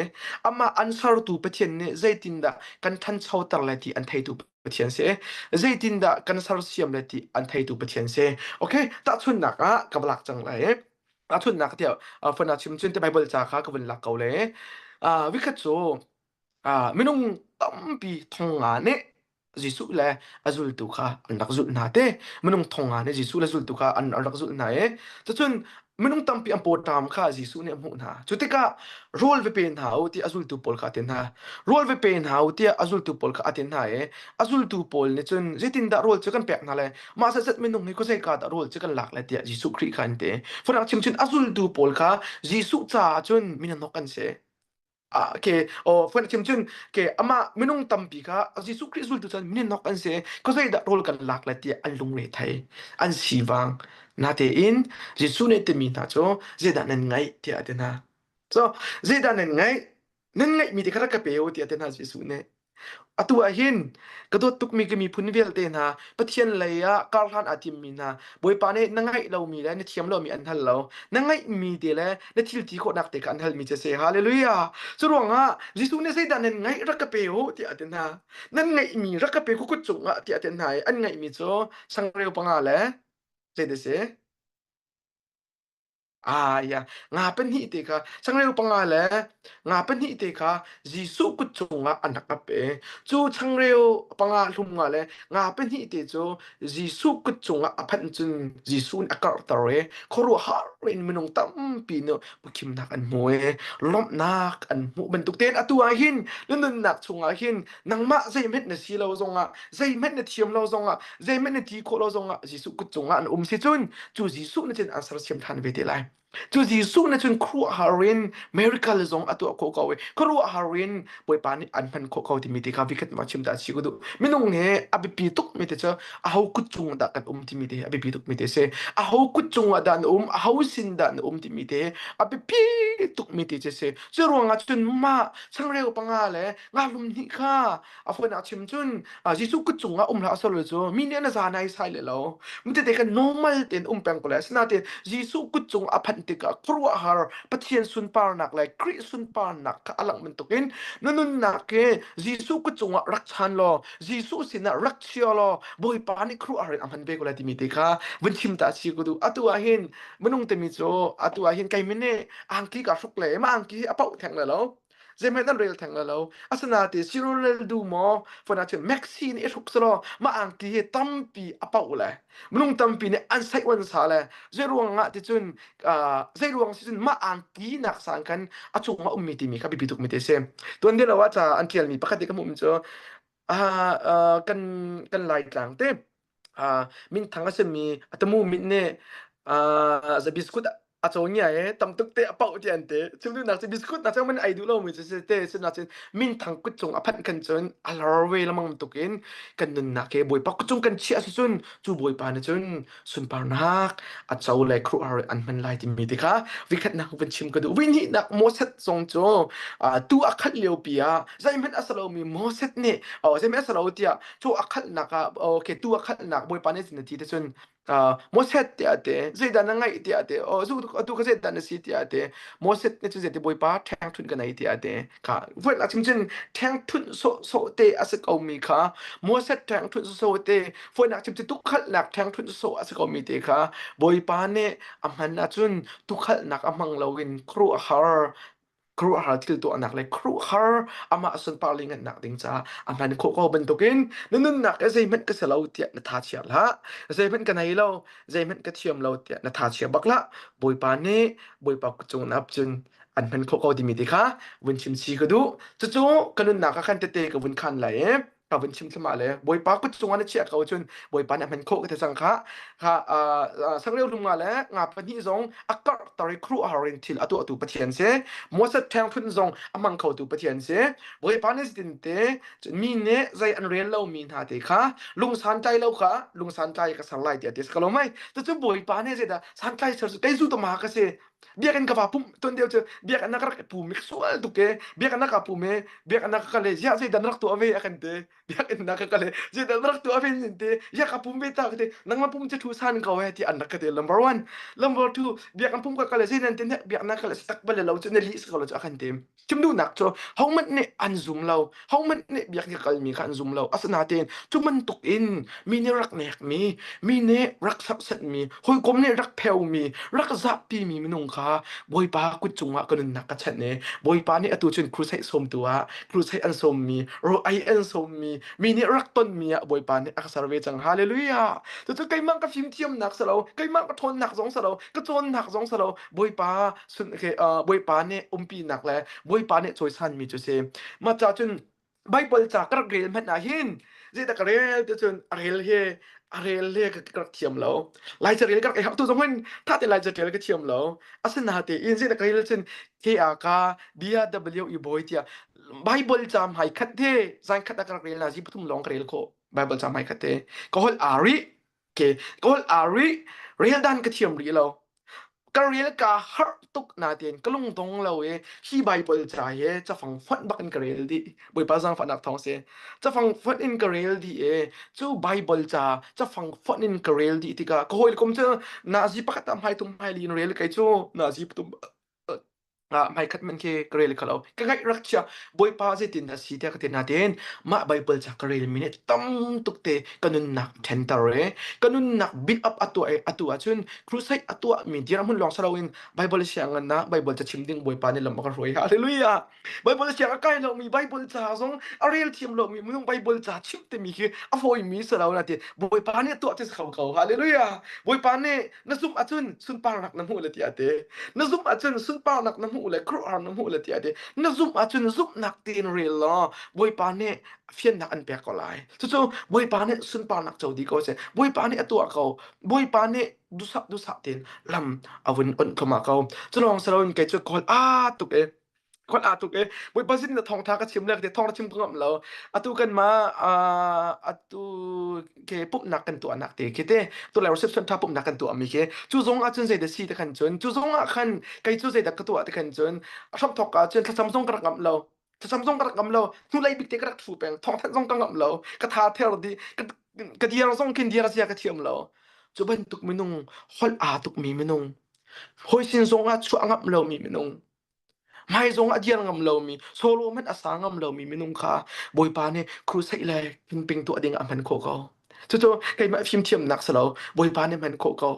amah an sertu Pathian nih zeitindah kan ṭhanchoter lai ti an theitu Pathian si. Zeitindah kan sersiam le ti an theitu Pathian si. Okay, tahchunhnak ah ka va lak cang lai. Tahchunhnak tiah fana chim cun te Bible ca kha ka vun lak ko le. Vikhat cu minung tampi thong nga nih Jesuh le a zultu kha an rak zulh hna te. Minung thong nga nih Jesuh le zultu kha an rak zulh hna i cucun minung tampi an pawṭam kha Jesuh nih a hmuh hna. Cu tikah rawl va pe hna u ti a zultu pawl kha a ti hna. Rawl va pe hna u tiah a zultu pawl kha a ti hna i a zultu pawl nih cun zeitindah rawl cu kan pek hna lai? Mah zetzat minung hi khuazei ka dah rawl cu kan lak lai tiah Jesuh Khrih kha an ti. Fanak chim cun a zultu pawl kha Jesuh caah cun minanok an si. Ah, ke oh fun chim cun ke amah minung tampi kha Jesuh Khrih zultu cun minok an si khuazei dah rawl kan lak lai tiah an lungre thei an sivang natein Jesuh nih timi hna cu zeidah nan ngaih tiah a ti hna so zeidah nan ngaih nan ngaihmi te kha rak ka pe u tiah a ti hna Jesuh nih Atu ah hin ka dawt tukmi ka miphun vialte hna, Pathian lei ah karhlan aa timmi hna, Bawipa nih na ngaih lomi le na thiam lomi an hal lo. Na ngaihmi te le na thil ti khawhnak te kha an halmi cu a si. Hallelujah! Cu ruangah Jesuh nih zeidah nan ngaih rak ka pe u tiah a ti hna. Nan ngaihmi rak ka pe ku kut cungah tiah a ti hna i an ngaihmi cu changreu panga le zei ti si? Ah, ya. Nga pahnih te kha changreu panga le nga pahnih te kha Jesuh kut cungah an rak ap i cu changreu panga hlum nga le nga pahnih te cu Jesuh kut cungah a phanh cun Jesuh nih a karhter i khuaruahhar in minung tampi nih pawkhimnak an hmu i lawmhnak an hmuh bantuk tein atu ah hin na nunnak chungah hin nangmah zeihmanh na si lo zongah zeihmanh na thiam lo zongah zeihmanh na ti khawh lo zongah Jesuh kut cungah an um si cun cu Jesuh nih cun an sersiam ṭhan ve te lai. Cu Jesuh nih cun khuaruahhar in miracle zong a tuah khawh ko i khuaruahhar in Bawipa nih an hman khawh ko timi ti kha vikhat ma chim dah si ku duh. Minung he a biapi tuk mi te cu aho kut cung dah kan um timi te a biapi tuk mi te si. Aho kut cung ah dah na um, aho sin dah na um timi te a biapi tuk mi te cu si. Cu ruangah cun mah changreu panga le nga hlum hnih kha a fawinak chim cun Jesuh kut cungah um hlah selaw cu mi nih an za nai sai le lo mi tete kan normal tein um peng ko le asinain Jesuh kut cung a phanh tikah khuaruahhar Pathian sunparnak le Khrih sunparnak kha a langh bantukin na nunnak hi Jesuh kut cungah rak chan law Jesuh sinah rak chia law Bawipa nih khuaruahhar in a hman ve ko lai timi te kha vun chim ta si ku duh atu ah hin minung timi cu atu ah hin kei min nih angki ka hruk le ma angki hi a pauh theng le lo zeihmanh an rel theng lo asinain Ronaldo maw fana cun Messi nih i hruk selaw mah angki hi tampi a pauh le minung tampi nih an saih wan sa le zei ruang ah ti cun zei ruang si cun mah angki nak sang khan a chung ah ummi timi kha biapi tuk mi te si tuan deuh lo ah ca an tialmi pakhat te ka hmuh mi cu kan kan Laitlang te minthang a simi a tamu mit nih za biscuit. A caw ngia e tam tuk te a pauh ti an te. Chim duhnak cu biscuit nak cu man ei duh lomi cu si te sin cun minthang kut cung a phanh khan cun a lor ve lamang tuk in kan nunnak he Bawipa kut cung kan chiah si cun cu Bawipa nih cun sunparnak a co le khuaruahhar an hman lai timi ti kha vikhatnak vun chim ka duh. Vihnihnak Moses zong cu tu a khalh lio pi ah zeihmanh a si lomi Moses nih zeihmanh a si lo tiah cu a khalhnak ah okay tu a khalhnak Bawipa nih cun a ti te cun Moses tiah a ti zeidah na ngaih tiah a ti oh zu atu ka zeidah na si tiah a ti Moses nih cun zeiti Bawipa ṭhengṭhunh ka nei tiah a ti kha voin ah chim cun ṭhengṭhunh sawhsawh te a si komi kha Moses ṭhengṭhunh sawhsawh te voinak chim cu tukhalhnak ṭhengṭhunh sawhsawh a si komi te kha Bawipa nih a hman ahcun tukhalhnak a hmang loin khuaruahhar khuaruahhar thil tuahnak le khuaruahhar amah sunpar le ngannak ding caah a hman khawh ko bantukin na nunnak i zeihmanh ka si lo tiah na tha chia hlah zeihmanh ka nei lo zeihmanh ka thiam lo tiah na tha chia bak hlah Bawipa nih Bawipa kut cung na ap cun an hman khawh ko timi ti kha vun chim si ka duh cucu ka nunnak ah khan tete ka vun khan lai i ka vun chim thlama le Bawipa kut cungah na chiah ko cun Bawipa nih a hman khawh ka ti cang kha kha sangreu lung nga le nga pahnih zong a karhter i khuaruahhar in thil a tuahtu Pathian si Moses ṭhengṭhunh zong a hmang khotu Pathian si Bawipa nih zeitin te mi nih zei an rel lomi hna te kha lungsan tlai lo kha lungsan tlai ka ser lai tiah ti si ko lo mei cucu Bawipa nih zeidah santlai ser cu kei zu tama ka si biakinn ka va pumh ton deuh cu biakinn na ka rak i pum i sual tuk e biakinn na ka pum e biakinn na ka kal e ziah zeidah na rak tuah ve a kan ti biakinn na ka kal e zeidah na rak tuah ve nin ti ziah ka pum ve ta ka ti nangmah pum cu thu san ko e ti an rak ka ti number one number two biakinn pum ka kal e zei nan ti nek biakinn na kal e tak bal lo cu na lih si ko lo cu a kan ti Chim duhnak cu hohmanh nih an zum lo. Hohmanh nih biakinn ka kalmi kha an zum lo. Asinain cu bantuk in mi nih rak nekmi, mi nih rak serhsatmi, hawikom nih rak pheumi, rak zahpimi minung kha Bawipa kut cungah ka nunnak ka chanh i Bawipa nih atu cun crusade sawmtu ah crusade an sawmmi, ro-ai an sawmmi, mi nih rak tonmi ah Bawipa nih a ka ser ve cang. Hallelujah! Cucu keimah ka fimthiamnak si lo, keimah ka ṭhawnnak zong si lo, ka cawnnak zong si lo, Bawipa sun ke Bawipa nih umpinak le Bawipa nih cawisanmi cu si. Mah ca cun Bible ca ka rak rel hmanh ah hin zeidah ka rel ti cun a rel hi a rel hi ka rak thiam lo. Laica rel ka rak i harh tu zong hin tha te Laica rel ka thiam lo. Asinain zeidah ka rel cun K A K B A W E boy tiah Bible ca hmai khat te zan khat ah ka rak rel na zi pathum lawng ka rel khawh. Bible ca hmai khat te ka holh aa rih. Okay. Ka holh aa rih. Rel dan ka thiam rih lo. Ka rel kaa harh tuk natein ka lungdong lo i hi Baibal ca hi cafang fonh bak in ka rel dih. Bawipa zaangfahnak thawng si. Cafang fonh in ka rel dih i cu Baibal ca cafang fonh in ka rel dih tikah ka hawikom cu nazi pakhat ah hmaitum hmaili in rel kei cu nazi pathum hmaikhat man khi ka rel kho lo. Ka ngaih rak chia. Bawipa zeitin dah si tiah ka ti natein mah Baibal ca ka rel mi nih tam tuk te ka nunnak ṭhenter i ka nunnak build up a tuah i atu ahcun crusade a tuah mi dirhmun lawng si loin Baibal sianginn ah Baibal ca chim ding Bawipa nih lam a ka hruai. Hallelujah! Baibal siang a kai lomi Baibal ca zong a rel thiam lomi minung Baibal ca chim timi khi a fawimi si lo na ti. Bawipa nih a tuah ti si kho ko. Hallelujah! Bawipa nih na zumh ahcun sunparnak na hmuh le tiah ti na zumh ahcun sunparnak na hmuh le khuaruahhar na hmuh le tiah ti na zumh ahcun zumhnak tein rel law Bawipa nih fiannak an pek ko lai cucu Bawipa nih sunparnak co dih ko seh Bawipa nih a tuah ko Bawipa nih dusak dusak tein lam a vun onh thluahmah ko cu lawng si loin kei cu kawl aa tuk e Khon aa tuk e Bawipa sin na thawngtha ka chim le ka ti thawng na chim ka ngamh lo atu kan ma atu ke pumhnak kan tuahnak te khi te tu lai reception tha pumhnak kan tuah mi khi cu zong ah cun zei da si te khan cun cu zong ah khan kei cu zei dah ka tuah te khan cun a hram thok ah cun thlacam zong ka rak ngamh lo thlacam zong ka rak ngamh lo hnulei bik te ka rak thu peng thawngthanh zong ka ngamh lo ka tha ther di ka ka diar zong khin diar zia ka thiam lo cu bantuk minung holh aa tuk mi minung hawi sin zong ah chuah ngamh lo mi minung Hmai zong a dir ngam lomi, solo hmanh a sa ngam lomi minung kha Bawipa nih crusade le camping tuah ding ah a hman khawh ko. Cucu keimah fimthiamnak si lo, Bawipa nih hman khawh ko.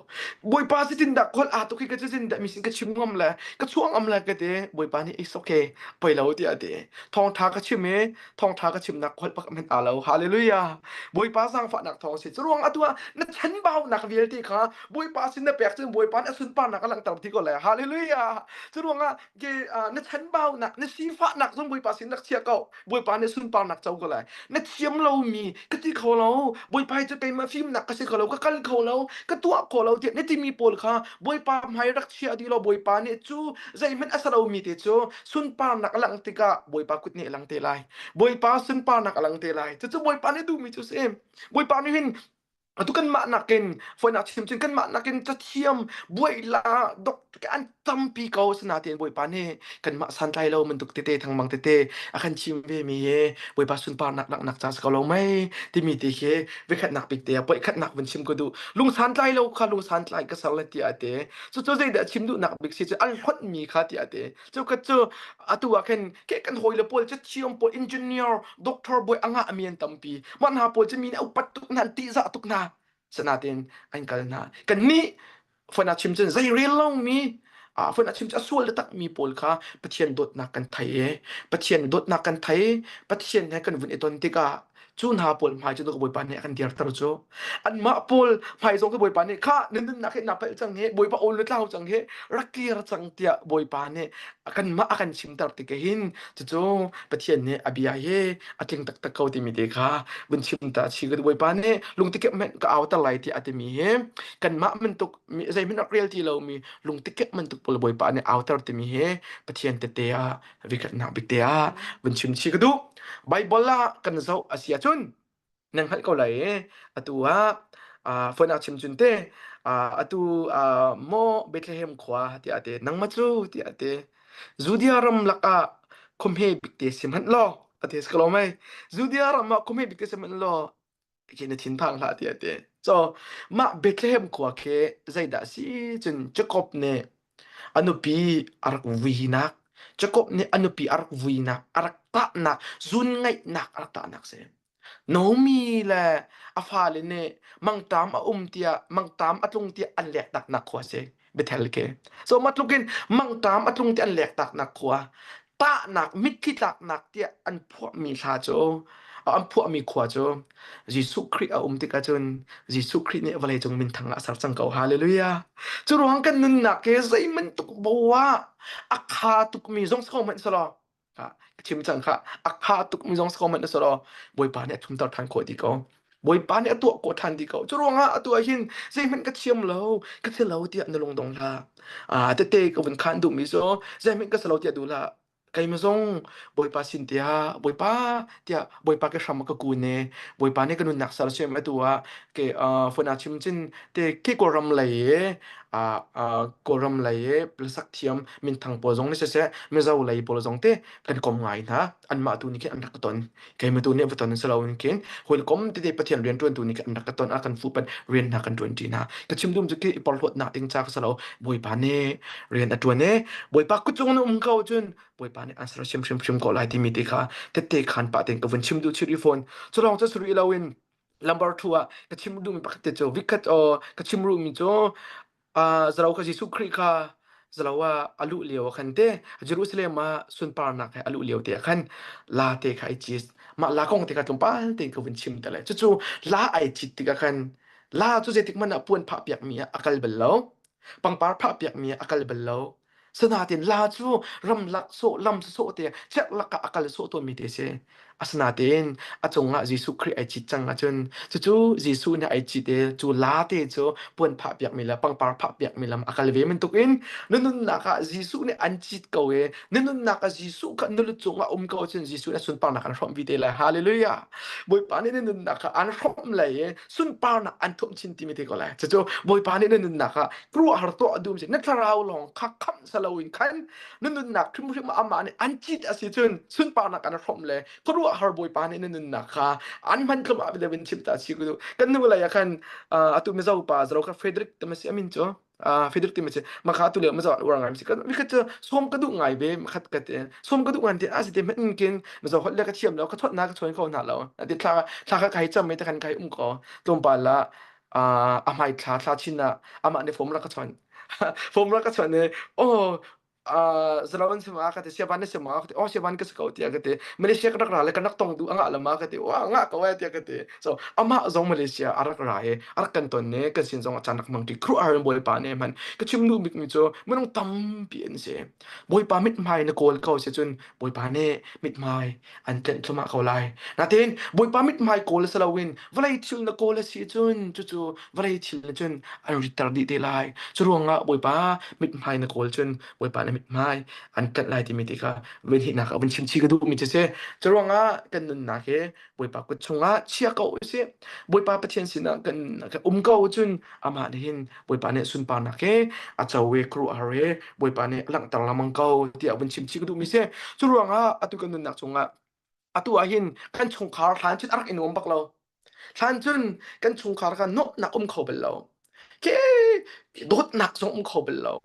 Bawipa zeitin dah kawl aa tuk hi ka zeitin dah mi sin ka chim ngam le ka chuah ngam le ka ti. Bawipa nih it's okay, poi lo tiah a ti. Thawngṭha ka chim i thawngṭha ka chimnak holh bak hmanh aa lo. Hallelujah. Bawipa zaangfahnak thawng si. Curuang atu ah na chanbaunak vialte kha Bawipa sin na pek cun Bawipa nih a sunparnak a langhter ti ko le. Hallelujah. Curuangah ke na chanbaunak, na sifahnak zong Bawipa sin rak chia ko. Bawipa nih sunparnak co ko lai. Na thiam lomi ka ti kho lo. Bawipa Bawipa hi cu keimah fimnak ka si kho lo, ka kal kho lo, ka tuah kho lo tiah na timi pawl kha Bawipa hmai rak chia dih law Bawipa nih cu zeihmanh a si lomi te cu sunparnak a langh tikah Bawipa kut nih a lang te lai. Bawipa sunparnak a lang te lai. Cucu Bawipa nih duhmi cu a si. Bawipa nih hin Atu kanmah nakin foinak chim cun kanmah nakin cathiam buaila dok an tampi ko asinain Bawipa nih kanmah santlai lo bantuk tete thangmang tete a kan chim ve mi hi Bawipa sunparnak langhnak ca si ko lo mei timi ti khi vikhatnak bik te ah poikhatnak vun chim ka duh lung santlai lo kha lung santlai ka ser le tiah te cucu zeidah chim duhnak bik si cu an hlonh mi kha tiah te cu ka cu atu ah khin ke kan hawile pawl cathiam pawl engineer doctor bawi a ngah mi an tampi mah hna pawl cu mi nih upat tuk hna an tihzah tuk hna sanatin an kal hna kan nih fana chim cun zei rel lomi fana chim cu a sual tak mi pawl kha Pathian dawtnak kan thei i Pathian dawtnak kan thei Pathian he kan vun i ton tikah cu hna pawl hmai cu Bawipa nih a kan dirter cu anmah pawl hmai zong cu Bawipa nih kha nan nunnak hi na palh cang hi Bawipa awl na tlau cang hi rak kir cang tiah Bawipa nih kanmah a kan chimter tik hin cucu Pathian nih a bia hi a tling taktak ko timi te kha vun chim ta chi ka Bawipa nih lungtikep hmanh ka auter lai tiah a timi hi kanmah bantuk zeihmanh rak rel ti lomi lungtikep bantuk pawl Bawipa nih auter timi hi Pathian tete ah vikhatnak bik te ah vun chim chi ka duh Bible ah kan zoh a si ahcun nan hngalh ko lai i atu ah phone ah chim cun te atu maw Bethlehem khua tiah te nangmah cu tiah te Judea ram lakah khuamhe bik te si hmanh law ati si ko lo mei Judea ram ah khuamhe bik te si hmanh law khi na thinphang hlah tiah ti. So mah Bethlehem khua khi zeidah si cun Jacob nih a nupi a rak vuinak Jacob nih a nupi a rak vuinak a rak tahnak zun ngaihnak a rak tahnak si. Naomi le a fale nih mangṭam a um tiah mangṭam a tlung tiah an lek taknak khua si. Bethel ke. So mah tluk in mangṭam a tlung tiah an lek taknak khua tahnak mitthli tlaknak tiah an phuahmi hla cu an phuahmi khua cu Jesuh Khrih a um tikah cun Jesuh Khrih nih vawleicung minthang ah a ser cang ko. Hallelujah. Cu ruang kan nunnak hi zeibantuk bo ah a kha tukmi zong si ko hmanh selaw ka chim cang kha a kha tukmi zong si ko hmanh selaw Bawipa nih a thumter ṭhan khawh ti ko. Bawipa nih a tuah khawh ṭhan ti ko. Cu ruangah atu ah hin zeihmanh ka thiam lo, ka thi lo tiah na lung dong hlah. Tete ka vun khan duhmi cu zeihmanh ka si lo tiah duh hlah. Keimah zong Bawipa sin tiah Bawipa tiah Bawipa ke hram ka kun e Bawipa nih ka nunnak sersiam atu ah ke funa chim chin te ke Kawlram lei e Kawlram lei e hlasak thiam minthang pawl zong nih siseh Mizo lei pawl zong te kan kom ngai hna anmah tu nih khin an rak ka ton keimah tu nih va ton si lo in khin hawikom tete Pathian rian ṭuantu nih khin an rak ka ton a kan fuhpanh rian hna kan ṭuan ṭi hna ka chim dum cu khi i porhlawtnak ding ca ka si lo Bawipa nih rian a ṭuan e Bawipa kut cung na um ko cun Bawipa nih an ser hrim hrim ko lai timi te kha tette khan pah tein ka vun chim duh chih fawn cu lawng cu si rih lo in number 2 ah ka chim duhmi pakhat te cu vikhat o ka chim duhmi cu zalo kha Jesuh Khrih kha zalo ah a luh lio ah khan te Jerusalem ah sunparnak he a luh lio te ah khan la te kha ai cit mah la kong te kha tlawmpal tein ka vun chim te le cucu la ai cit tikah khan la cu zeitik hmanh ah puan phah piakmi ah a kal bal lo pangpar phah piakmi ah a kal bal lo Sinain la cu ramlak sawh lam sawh te cerhlak ah a kal sawh tawnmi te a si. Asinain a cungah Jesuh Khrih ai cit cang ahcun cucu Jesuh nih ai cit i cu la te cu puan phah piakmi le pangpar phah piakmi lam a kal ve bantukin na nunnak ah Jesuh nih an cit ko i na nunnak ah Jesuh kha na lu cungah um ko ahcun Jesuh nih sunparnak an hrawmh vi te lai. Hallelujah! Bawipa nih na nunnak kha an hrawmh lai i sunparnak an thuamh chin timi te ko lai. Cucu Bawipa nih na nunnak ah khuaruahhar tuah a duh na thlarau lawng kha khamh saloin khan na nunnak hrimhrim amah nih an cit a si cun sunparnak an hrawmh le khuaruahhar bawipa nih na nunnak kha an hman tlum ah in chim ta si ku kan nu lei ah khan atu mizo pa zaro kha Frederick te ma si amin cu Frederick te ma si maka tu le mizo an uar ngai si kan mi khat cu som ka duh ngai ve khat ka te som ka duh ngan te a si te man kin mizo hot le ka thiam lo ka thot na ka chuan ko na lo ati thla thla ka kai cham me te kan kai um ko tlawmpal la a hmai thla thla chin ah amah nih form rak ka chuan form rak ka chuan i oh. Zalo an si ma ka ti siavan na si ma ka ti oh siavan ka si ko tiah ka ti Malaysia ka rak ra le kan rak tong duh anga lama ka ti wa nga ko eh tiah ka ti so amah zong Malaysia a rak ra i a rak kan ton ne kan sin zong a caan rak mang ti khru ar bawipa ne man ka chim duh bik mi cu minung tampi an si bawipa mithmai na kawl ko si cun bawipa nih mithmai an tlenh thluahmah ko lai natin bawipa mithmai kawl si loin vawlei thil na kawl a si cun cucu vawlei thil na cun an ritter dih te lai cu ruangah bawipa mithmai na kawl cun bawipa na mithmai an tlenh lai timi ti kha vun hinak ah vun chim chih ka duhmi cu si cu ruangah kan nunnak hi bawipa kut chungah chia ko usih bawipa pathian sinah kan kan um ko cun amah nih hin bawipa nih sunparnak he a co i khuaruahhar he bawipa nih a langhter lengmang ko tiah vun chim chih ka duhmi si cu ruangah atu kan nunnak chungah atu ah hin kan chungkhar hlan cun a rak i nuam bak lo hlan cun kan chungkhar kha nuamhnak um kho bal lo ke dawtnak zong um kho bal lo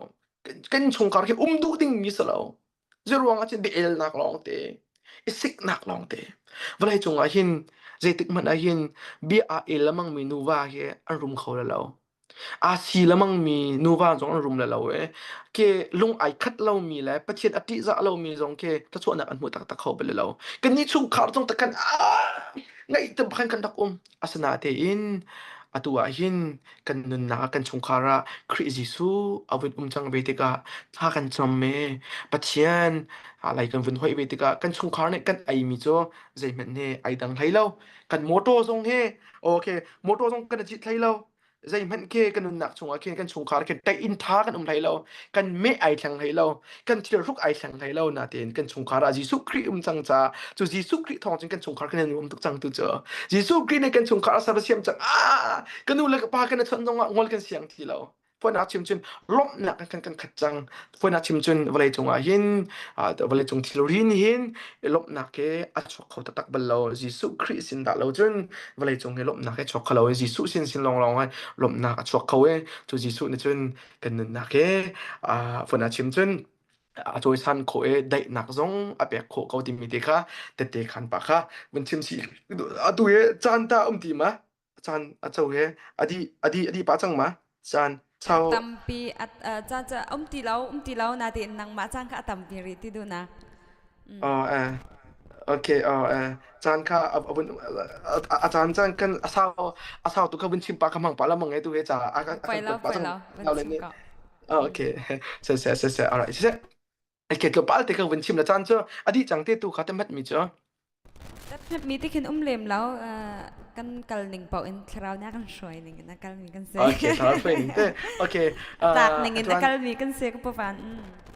kan chungkhar khi um duh ding mi si lo Zeiruang ah cun bia-elnak lawngte, i siknak lawngte. Vawlei cungah hin zeitik hmanh ah hin bia aa el lengmangmi nuva hi an rum kho lo. Aa si lengmangmi nuva zong an rum lo i ke lung ai khat lomi le Pathian a ṭihzah lomi zong khi thluachuahnak an hmu taktak kho bal lo. Kannih chungkhar zong takkan ah ngaih te khan kan rak um. Asinain atu ah hin kan nunnak ah kan chungkhar ah Khrih Jesuh a vun um cang ve tikah thla kan cam i Pathian lai kan vun hoih ve tikah kan chungkhar nih kan eimi cu zeihmanh he ai dang hlei lo. Kan motor zong he okay motor zong kan i cit hlei lo. Zeihmanh khi kan nunnak chungah khin kan chungkhar khin inn ṭha kan um hlei lo kan meh ai thleng hlei lo kan thilhruk ai thleng hlei lo natein kan chungkhar ah Jesuh Khrih um cang ca cu Jesuh Khrih thawng cun kan chungkhar kan in um tuk cang tu cu Jesuh Khrih nih kan chungkhar a sersiam cang ah ka nu le ka pa kan i chawnh zongah ngol kan siang ti lo Puan chim cun lawmhnak kan kan khat cang. Puan chim cun vawlei cungah hin vawlei cung thilri nih hin lawmhnak he a chuak kho taktak bal lo. Jesuh Khrih sin dah lo cun vawlei cung hi lawmhnak he chuak kho lo i Jesuh sin sin lawnglawng ah lawmhnak a chuak kho i cu Jesuh nih cun kan nunnak he puan chim cun a cawisan khawh i daihnak zong a pek khawh ko timi te kha tette khan pa kha vun chim si atu hi caan ta um ti ma caan a co he adi adi adi pa cang ma caan sau tampi caan ca um ti lo um ti lo na ti nangmah caan kha a tampi rih ti duh na oh eh okay oh eh caan kha a vun a caan caan kan a sau a sau tu kha vun chim pa kha mang pa la mang ngai tu he cha a kan poi lo pa poi cang lo vun lo le chim ni ko okay se se se se alright se okay tlawmpal te ka vun chim la caan cu a dih cang te tu kha te mat mi cu Mi ti khin um lem lo kan kal ning paoh in thlarau nih a kan hruai ning in a kal mi kan si. Okay, thlarau hruai ning te. Okay. A tlak ning in a kal mi kan si ka pavan.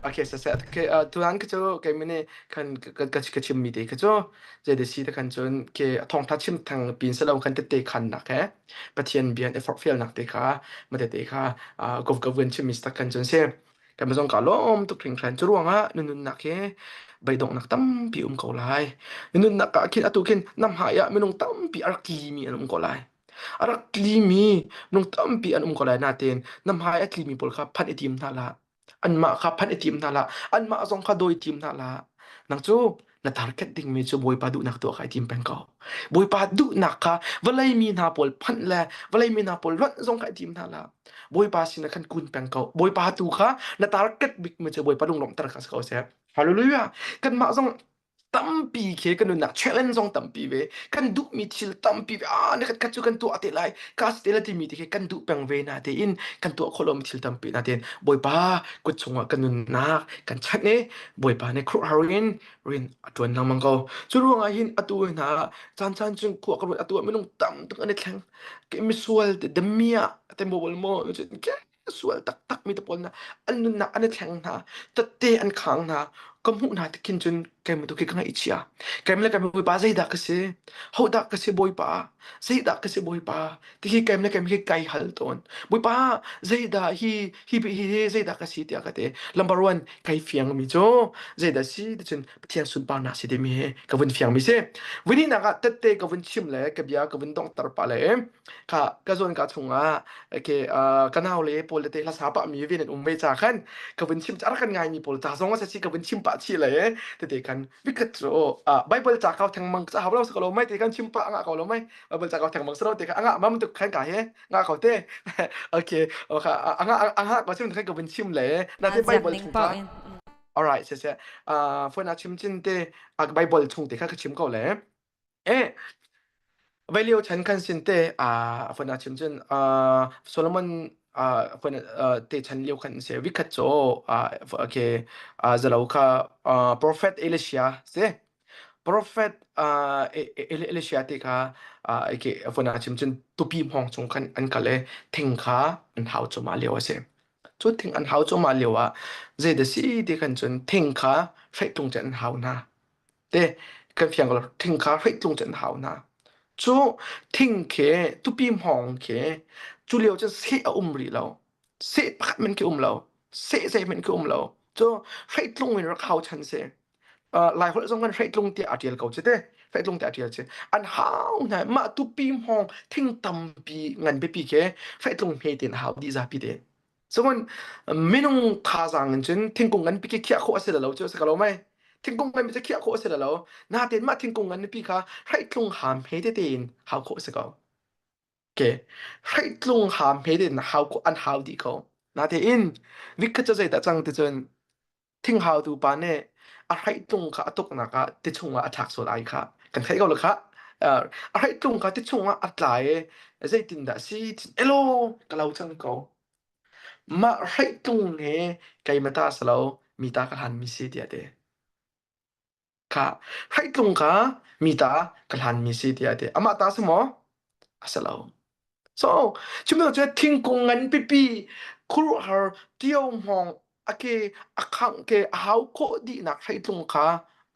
Okay, sa sa okay tuan ka cu kei mene kan ka ka ka chim mi te ka cu zei si te kan cun ke thong tha chim thang pin salo kan te te khan nak he Pathian bian effort fial nak te kha ma te te kha gov gov chim mi tak kan cun se Kan zong kaa lawm tuk hringhran. Cu ruangah na nunnak hi beidonghnak tampi um ko lai. Na nunnak ah khin atu khin na hmai ah minung tampi a rak tlimi an um ko lai. A rak tlimi minung tampi an um ko lai nain na hmai a tlimi pawl kha phanh i tim hna hlah. Anmah kha phanh i tim hna hlah. Anmah zong kha dawi tim hna hlah. Nang cu na target dingmi cu Bawipa duhnak tuah kha i tim peng ko. Bawipa duhnak kha vawlei mi hna pawl phanh le vawlei mi hna pawl lonh zong kha i tim hna hlah. Bawipa sinah khan kun peng ko. Bawipa tu kha na target bikmi cu Bawipa lunglawmhter kha si ko seh. Hallelujah. Kanmah zong tampi khi kan nunnak challenge zong tampi ve kan duhmi thil tampi ve ah nikhat khat cu kan tuah te lai ka si te la timi te khi kan duh peng ve na tein kan tuah khawh lomi thil tampi na tein Bawipa kut chungah kan nunnak kan chanh i Bawipa nih khuaruahhar in rian a ṭuan lengmang ko. Cu ruangah hin atu hna caan caan cun khua ka ruat atu ah minung tam tuk an i thleng. Ke misual te demia te mo mo ke sual taktak mi te pawl na an nunnak an i thleng hna tette an khang hna ka hmuh hna tikhin cun keimah tu khi ka ngaihchia keimah le keimah bawipa zeidah ka si hodah ka si bawipa zeidah ka si bawipa Tihi kem le kem hi kai hal tawn. Bawipa zeidah hi hi hi hi zeidah ka si tiah ka ti. Number one kai fiang mi cu zeidah si ti cun Pathian sunparnak si timi hi ka vun fiang mi si. Vuninak ah tette ka vun chim le ka bia ka vun donghter pah le kha ka zawn ka chungah okay ka nau le pawl te hla sa pah mi ven an um ve ca khan ka vun chim ca kan ngai mi pawl ca zong a si ka vun chim pah chi le tete khan vikhat cu Bible ca kau theng mang ca hau lo sa ko lo mai te kan chim pah anga ko lo mai Bible ca kau theng mang sa lo te kha anga mam tuk khan ka he nga ko te okay anga anga ko chim khan ka vun chim le na te Ziak Bible ning chung paoh kha in. Alright, siseh. Uh, phone ah chim chin te a Bible chung te kha ka chim ko le. Eh, vai lio chan khan sin te a phone ah chim cun uh, Solomon uh, phone uh, te chan lio khan se vikhat cho uh, okay uh, zalo kha uh, prophet Elisha se Prophet uh, Elisha te kha uh, ke phone ah chim cun tupi hmawng chung khan an kal i thing kha an hau cuma lio a si. Cu thing an hau cuma lio ah zei da si ti khan cun thing kha hreitlung cun an hau hna. Te kan fiang ko thing kha hreitlung cun an hau hna. Cu thing khi tupi hmawng khi cu lio cun seh a um rih lo. Seh pakhat men khi um lo. Seh zei men khi um lo. Cu hreitlung in rak hau chan si. Uh, Laiholh zong kan hreitlung tiah a ṭial ko cu te. Hreitlung tiah a ṭial ci. An hau hna mah tupi hmawng thing tampi ngan biapi khi hreitlung hme tein a hau dih zapi tein. Cun minung thazaang in cun thingkung nganpi khi khiah khawh a si lo cu a si ko lo mei. Thingkung nganpi cu khiah khawh a si lo. Natein mah thingkung nganpi kha hreitlung haam he tete in hau khawh a si ko. Ke hreitlung haam he tein hau khawh an hau dih ko. Natein vikhat cu zeidah cang ti cun thinghautu pa nih a hreitlung kha a tuknak ah ti chungah a thlak sual ai kha kan theih ko lo kha a hreitlung kha ti chungah a tla i zeitindah si elo ka lo cang ko mah hreitlung he keimah ta si lo mi ta ka hlan mi si tiah ti kha hreitlung kha mi ta ka hlan mi si tiah ti amah ta si maw a si lo So, chimlo cu thingkung ngan pipi khuaruahhar tio hmawng a ke a khangh ke a hau khawh dihnak hreitlung kha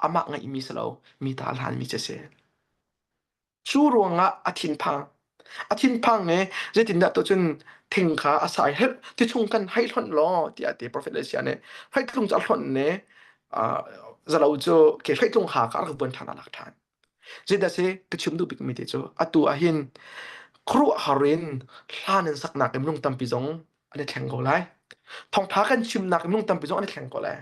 amah ngeihmi si lo mi ta hlanmi cu a si. Cu ruangah a thinphang. A thinphang i zeitindah tuah cun thing kha a sai helh ti chung kan hei hlonh law tiah a ti Prophet Isaiah nih hreitlung cu a hlonh i zalo cu ke hreitlung ha kha a rak vuan ṭhan a lak ṭhan. Zeidah si ka chim duh bikmi te cu atu ah hin khuaruahhar in hla nan saknak in minung tampi zong an i thleng ko lai. Thawngṭha kan chimnak in minung tampi zong an i thleng ko lai.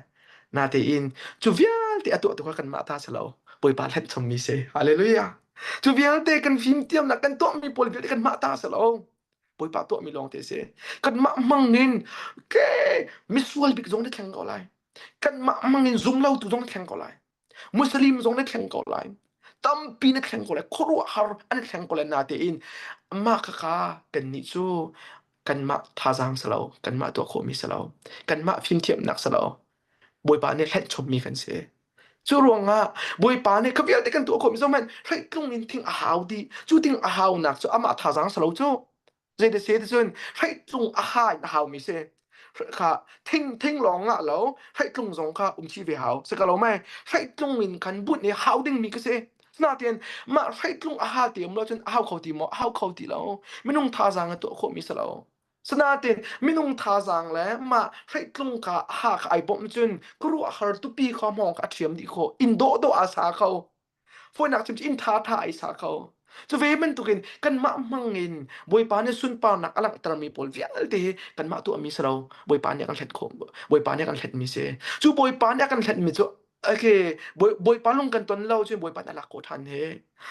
Natein cu vialte a tuahtu kha kanmah ta si lo. Bawipa hlenh chommi si. Hallelujah. Cu vialte kan fimthiamnak kan tuahmi pawl vialte kanmah ta si lo. Bawipa tuahmi lawng te si. Kanmah hmang in ke misual bik zong na thleng ko lai. Kanmah hmang in zum lotu zong na thleng ko lai. Muslim zong na thleng ko lai. Tampi na thleng ko lai. Khuaruahhar an thleng ko lai natein mah khakha kannih cu kanmah thazaang si lo, kanmah tuah khawhmi si lo, kanmah fimthiamnak si lo. Bawipa nih hlenh chommi kan si. Cu ruangah Bawipa nih kha vialte kan tuah khawhmi zong hmanh hreitlung in thing a hau dih. Cu thing a haunak cu amah thazaang si lo cu. Zei si ti cun hreitlung a ha in a haumi si. Kha thing thing lawng ngah lo hreitlung zong kha um chih ve hau. Si ka lo mai hreitlung in khan bunh i hau dingmi ka si. Natein mah hreitlung a ha ti um lo cun a hau kho ti maw? A hau kho ti lo. Minung thazaang a tuah khawhmi si lo. Sinain minung thazaang le mah hreitlung kha a ha kha ai bawmh cun khuaruahhar tupi kha hmawng kha a ṭhiam dih khawh. Inn dawhdawh aa sa kho. Fawinak chim cu inn ṭhaṭha ai sa kho. Cu ve bantukin kanmah hmang in Bawipa nih sunparnak a langhtermi pawl vialte hi kanmah tuahmi si lo. Bawipa nih a kan hlet khawh. Bawipa nih a kan hletmi si. Cu Bawipa nih a kan hletmi cu okay, Bawipa lung kan ton lo cun Bawipa nih a lak khawh ṭhan he.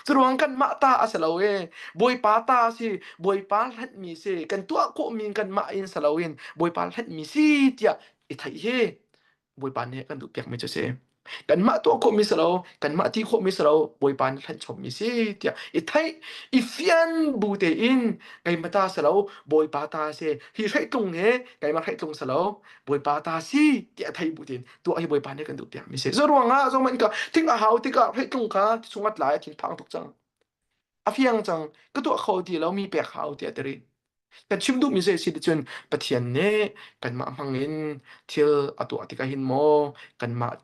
Cu ruang kanmah ta a si lo e. Bawipa ta a si. Bawipa hletmi si. Kan tuah khawhmi kanmah in si loin Bawipa hletmi si tiah i theih hi Bawipa nih kan duhpiakmi cu a si. Kanmah tuah khawhmi si lo, kanmah ti khawhmi si lo, Bawipa nih hlenh chommi si tiah i theih, i fian bu tein keimah ta si lo, Bawipa ta si. Hi hreitlung hi keimah hreitlung si lo, Bawipa ta si tiah thei bu tein tuah hi Bawipa nih kan duhpiakmi si. Cu ruangah zong ka thing a hau tikah hreitlung kha chung a tlai a thinphang tuk cang. A fiang cang, ka tuah kho ti lo mi pek hau tiah ti rih. Kan chim duhmi zei a si ti cun Pathian nih kanmah hmangin thil a tuah tikah hin maw kanmah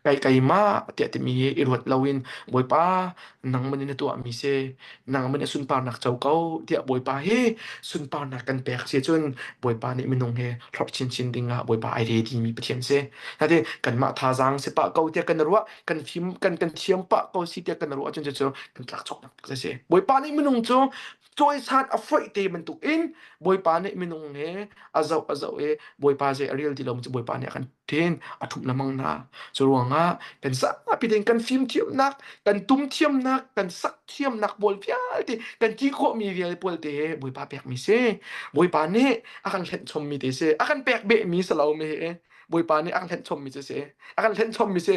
kei keimah tiah timi hi i ruat loin Bawipa nangmah nih na tuahmi si nangmah nih sunparnak co ko tiah Bawipa hi sunparnak kan pek si cun Bawipa nih minung he hlorh chinchin dingah Bawipa ai ready mi Pathian si. Nate kanmah thazaang si pah ko tiah kan ruah kan fim kan kan thiam pah ko si tiah kan ruah cun cucu kan tlak chok a si. Bawipa nih minung cu cawisan a foih te bantuk in Bawipa nih minung he a zoh a zoh i Bawipa zei a rel ti lo cu Bawipa nih a kan ṭhen a ṭhumh lengmang hna. Cu ruangah kan zapi tein kan fimthiamnak, kan tum thiamnak, kan sak thiamnak pawl vialte, kan ti khawhmi vial pawl te he Bawipa pekmi si. Bawipa nih a kan hlenh chommi te si. A kan pek behmi si lo mi hi. Bawipa nih a kan hlenh chommi cu si. A kan hlenh chommi si.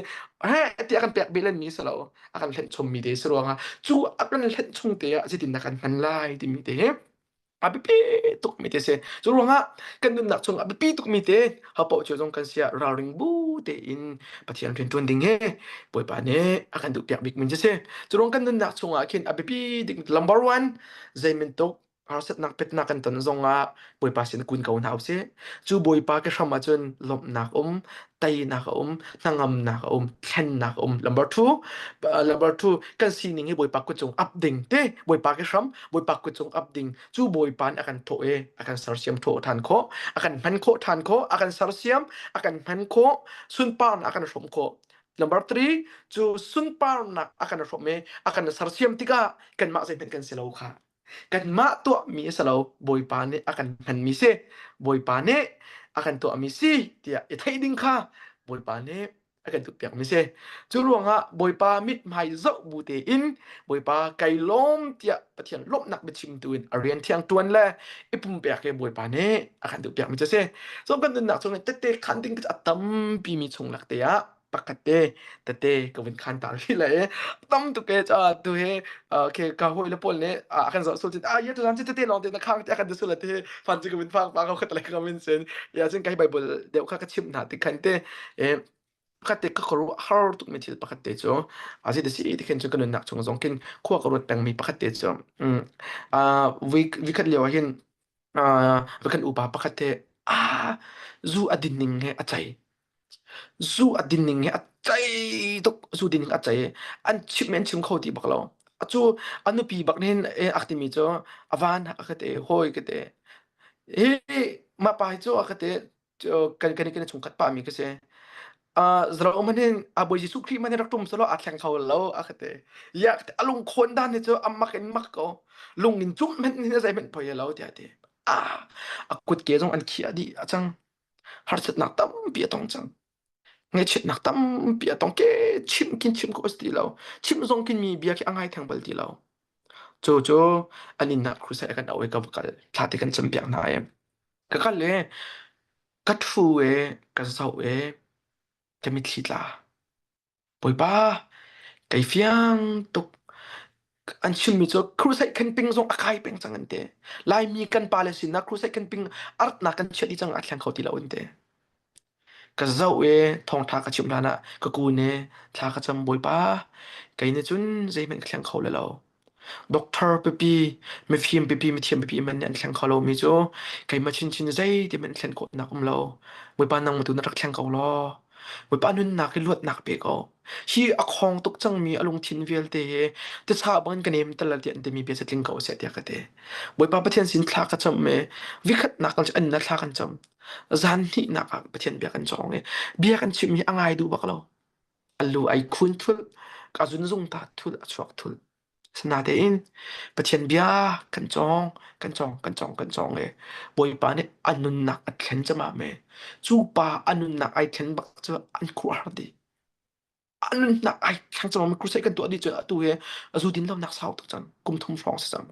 He ti a kan pek beh lenmi si lo. A kan hlenh chommi te si ruangah cu a kan hlenh chung te ah zeitin dah kan hman lai timi te hi a biapi tukmi te si. Cu ruangah kan nunnak chung a biapi tukmi te hapoh cio zong kan sia ralring bu tein Pathian rian ṭuan ding hi Bawipa nih a kan duhpiak bikmi cu si. Cu ruang kan nunnak chungah khin a biapi ding number one zeibantuk harsatnak petnak kan ton zongah Bawipa sin kun ko hna usih. Cu Bawipa ke hram ahcun lawmhnak um, teinak a um, hnangamnak a um, thlennak a um. Number two, kan sining hi Bawipa kut cung ap ding te, Bawipa ke hram, Bawipa kut cung ap ding. Cu Bawipa nih a kan thawh i a kan sersiam thawh ṭhan khawh, a kan hman khawh ṭhan khawh, a kan sersiam, a kan hman khawh, sunparnak a kan hrawmh khawh. Number three, cu sunparnak a kan hrawmh i a kan sersiam tikah kanmah zeihmanh kan si lo kha. Kanmah tuahmi a si lo, Bawipa nih a kan hmanmi si, Bawipa nih a kan tuahmi si tiah i theih ding kha Bawipa nih a kan duhpiakmi si. Cu ruangah Bawipa mithmai zoh bu tein Bawipa kai lawm tiah Pathian lawmhnak biachimtu in a rian thiang ṭuan le i pumpek hi Bawipa nih a kan duhpiakmi cu a si. So kan nunnak chung i tette khan ding a tampi mi chung lak te ah pakhat te tete ka vun khan ta rih le tam tuk e cha tu he ke ka hoi le pawl nih a kan zoh sul cin ah ye tu zan tete lawng te na khang te kan sul te fan chi ka vun phang pa ka khat le ka min sen ya cun kai bible deuh kha ka chim hna ti khan te e pakhat te ka kharu har tuk mi thil pakhat te cu azi te si ti khin cu ka nunnak chung zong kin khua ka ruat peng mi pakhat te cu a week vikhat lio ah hin kan upa pakhat te a zu a din ning he a chai Zu a din ning hi a cei tuk. Zu din ning a cei. An chimh an chim kho ti bak lo. Acu a nupi bak nih hin a timi cu a van a ka ti, hawi ka ti. Hi mah pa hi cu a ka ti kan kan kan chungkhat pa mi ka si. Zaro man hin a Bawi Jesuh Khrih man hin rak tum selaw aa thleng kho lo a ka ti. Ya a lungkhawn dan hi cu a mak in mak ko. Lung in cumh hmanh hin a zeihmanh poi lo tiah a ti. Ah, a kutke zong an khiah dih a cang. Harsatnak tampi a tong cang. Ngaihchiatnak tampi a tong. Ke chimh khin chim khawh a si ti lo. Chimh zong khin mi bia khi a ngai theng bal ti lo. Cu cu an inn ah crusade kan auh i ka va kal. Thla te kan campiak hna i ka kal i ka ṭhu i ka zoh i ka mitthli tla. Bawipa, kei fiang tuk. An chimmi cu crusade camping zong a kai peng cang an ti. Laimi kan pale sinah crusade camping artnak kan chiah dih cang a thleng kho ti lo an ti. Ka zoh i thawngṭha ka chimh hlan ah ka kun i thla ka cam Bawipa, kei nih cun zeihmanh ka thleng kho lai lo. Doctor pipi, mifim pipi, mithiam pipi man nih an thleng kho lomi cu keimah chinchin zeitihmanh thlen khawhnak um lo. Bawipa nang tu na rak thleng ko law. Bawipa nunnak hi luatnak pe ko. Hi a khawng tuk cangmi a lungthin vialte hi tisa bangin ka nem tal tiah an timi bia cu tling ko seh tiah ka ti. Bawipa Pathian sin thla ka cam i vikhatnak an na thla kan cam. Zan hnihnak ah Pathian bia kan cawng i bia kan chimmi hi a ngai duh bak lo. A lu ai khun thul, ka zunzung ta thul a chuak thul. Sinatein Pathian bia kan cawng, kan cawng, kan cawng, kan cawng i Bawipa nih a nunnak a thlen camam i cu pa a nunnak ai thlen bak cu an khuaruahhar dih. A nunnak ai thleng camam i crusade kan tuah dih cu atu hi a zu din lonak sau tuk cang. Kum thum hrawng si cang.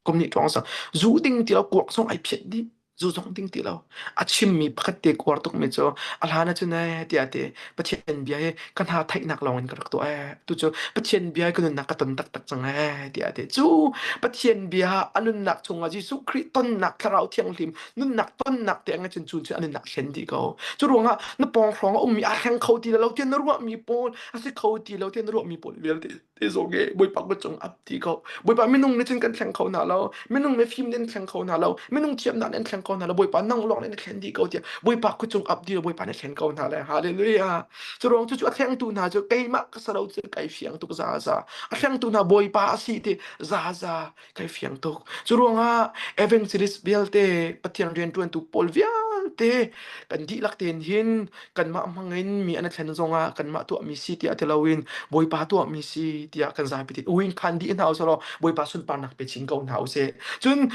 Kum hnih hrawng si cang. Zu ding ti lo kuak zong ai phiat dih. Zu zong ding ti lo. A chimmi pakhat te kuar tukmi cu a hlan ahcun ee tiah a ti. Pathian bia hi ka hna theihnak lawng in ka rak tuah ee. Tu cu Pathian bia hi ka nunnak ka ton taktak cang ee tiah a ti. Cu Pathian bia a nunnak chungah Jesuh Khrih tonnak Thlarau Thianghlim nunnak tonnak te ang cun cu a nunnak thlen dih ko. Cu ruangah na pawng hrawng a ummi aa thleng kho ti lo tiah na ruahmi pawl a si kho ti lo tiah na ruahmi pawl vialte te zong hi Bawipa kut cung ap ti ko. Bawipa minung nih cun kan thleng kho hna lo. Minung nih fim nih an thleng kho hna lo. Minung thiamnak nih an thleng kho hna lo. Bawipa nang lawng nih na thlen dih ko tiah Bawipa kut cung ap dih Bawipa nih thlen ko hna le hallelujah. Cu ruang cu cu a thlengtu hna cu keimah ka salo cu kai fiang tuk za za. A thlengtu hna Bawipa a si ti za za kai fiang tuk. Cu ruangah evangelist vialte Pathian rianṭuantu pawl vialte kan dihlak tein hin kanmah hmangin mi an thlen zongah kanmah tuahmi si tiah ti loin Bawipa tuahmi si tiah kan zapi te uin khan dih hna usih law Bawipa sunparnak pe chin ko hna usih. Cun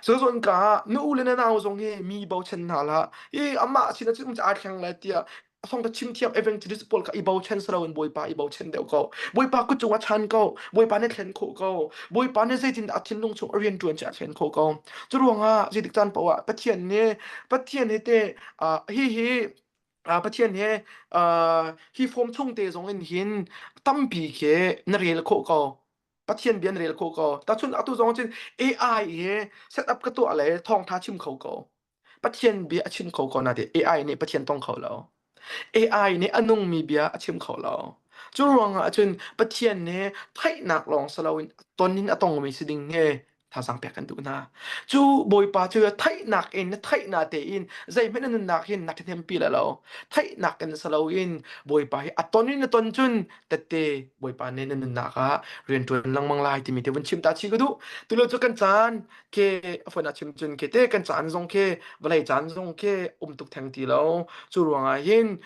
zawn ka nu u le na nau zong hi mi bochan hna hlah. I amah sin ah cun aa thleng lai tiah thong ka chim thiam evangelist pawl kha i bochan si loin Bawipa i bochan deuh ko. Bawipa kut cungah chan ko. Bawipa nih thlen khawh ko. Bawipa nih zeitin a thinlung chung a rian ṭuan cu a thlen khawh ko. Cu ruangah zeitik caan paoh ah Pathian nih Pathian hi te hi hi. Pathian he hi form chung te zong in hin tampi khi na rel khawh ko. Pathian bia na rel khawh ko. Tahchun atu zong cun AI he set up ka tuah le thawngtha chim kho ko. Pathian bia a chim kho ko na ti AI nih Pathian tong kho lo. AI nih a nungmi bia a chim kho lo. Cu ruangah cun Pathian nih theihnak lawng si loin ton in a tongmi si ding hi thazaang pek kan duh hna. Cu Bawipa cu theihnak in na theihnak tein zeihmanh na nunnak hin na ṭhahnempi la lo. Theihnak in si loin Bawipa hi a ton in na ton cun tette Bawipa nih na nunnak ah rian ṭuan lengmang lai timi te vun chim ta chih ka duh. Tulo cu kan caan ke a phone ah chim cun ke te kan caan zong ke vawlei caan zong ke um tuk theng ti lo cu ruangah hin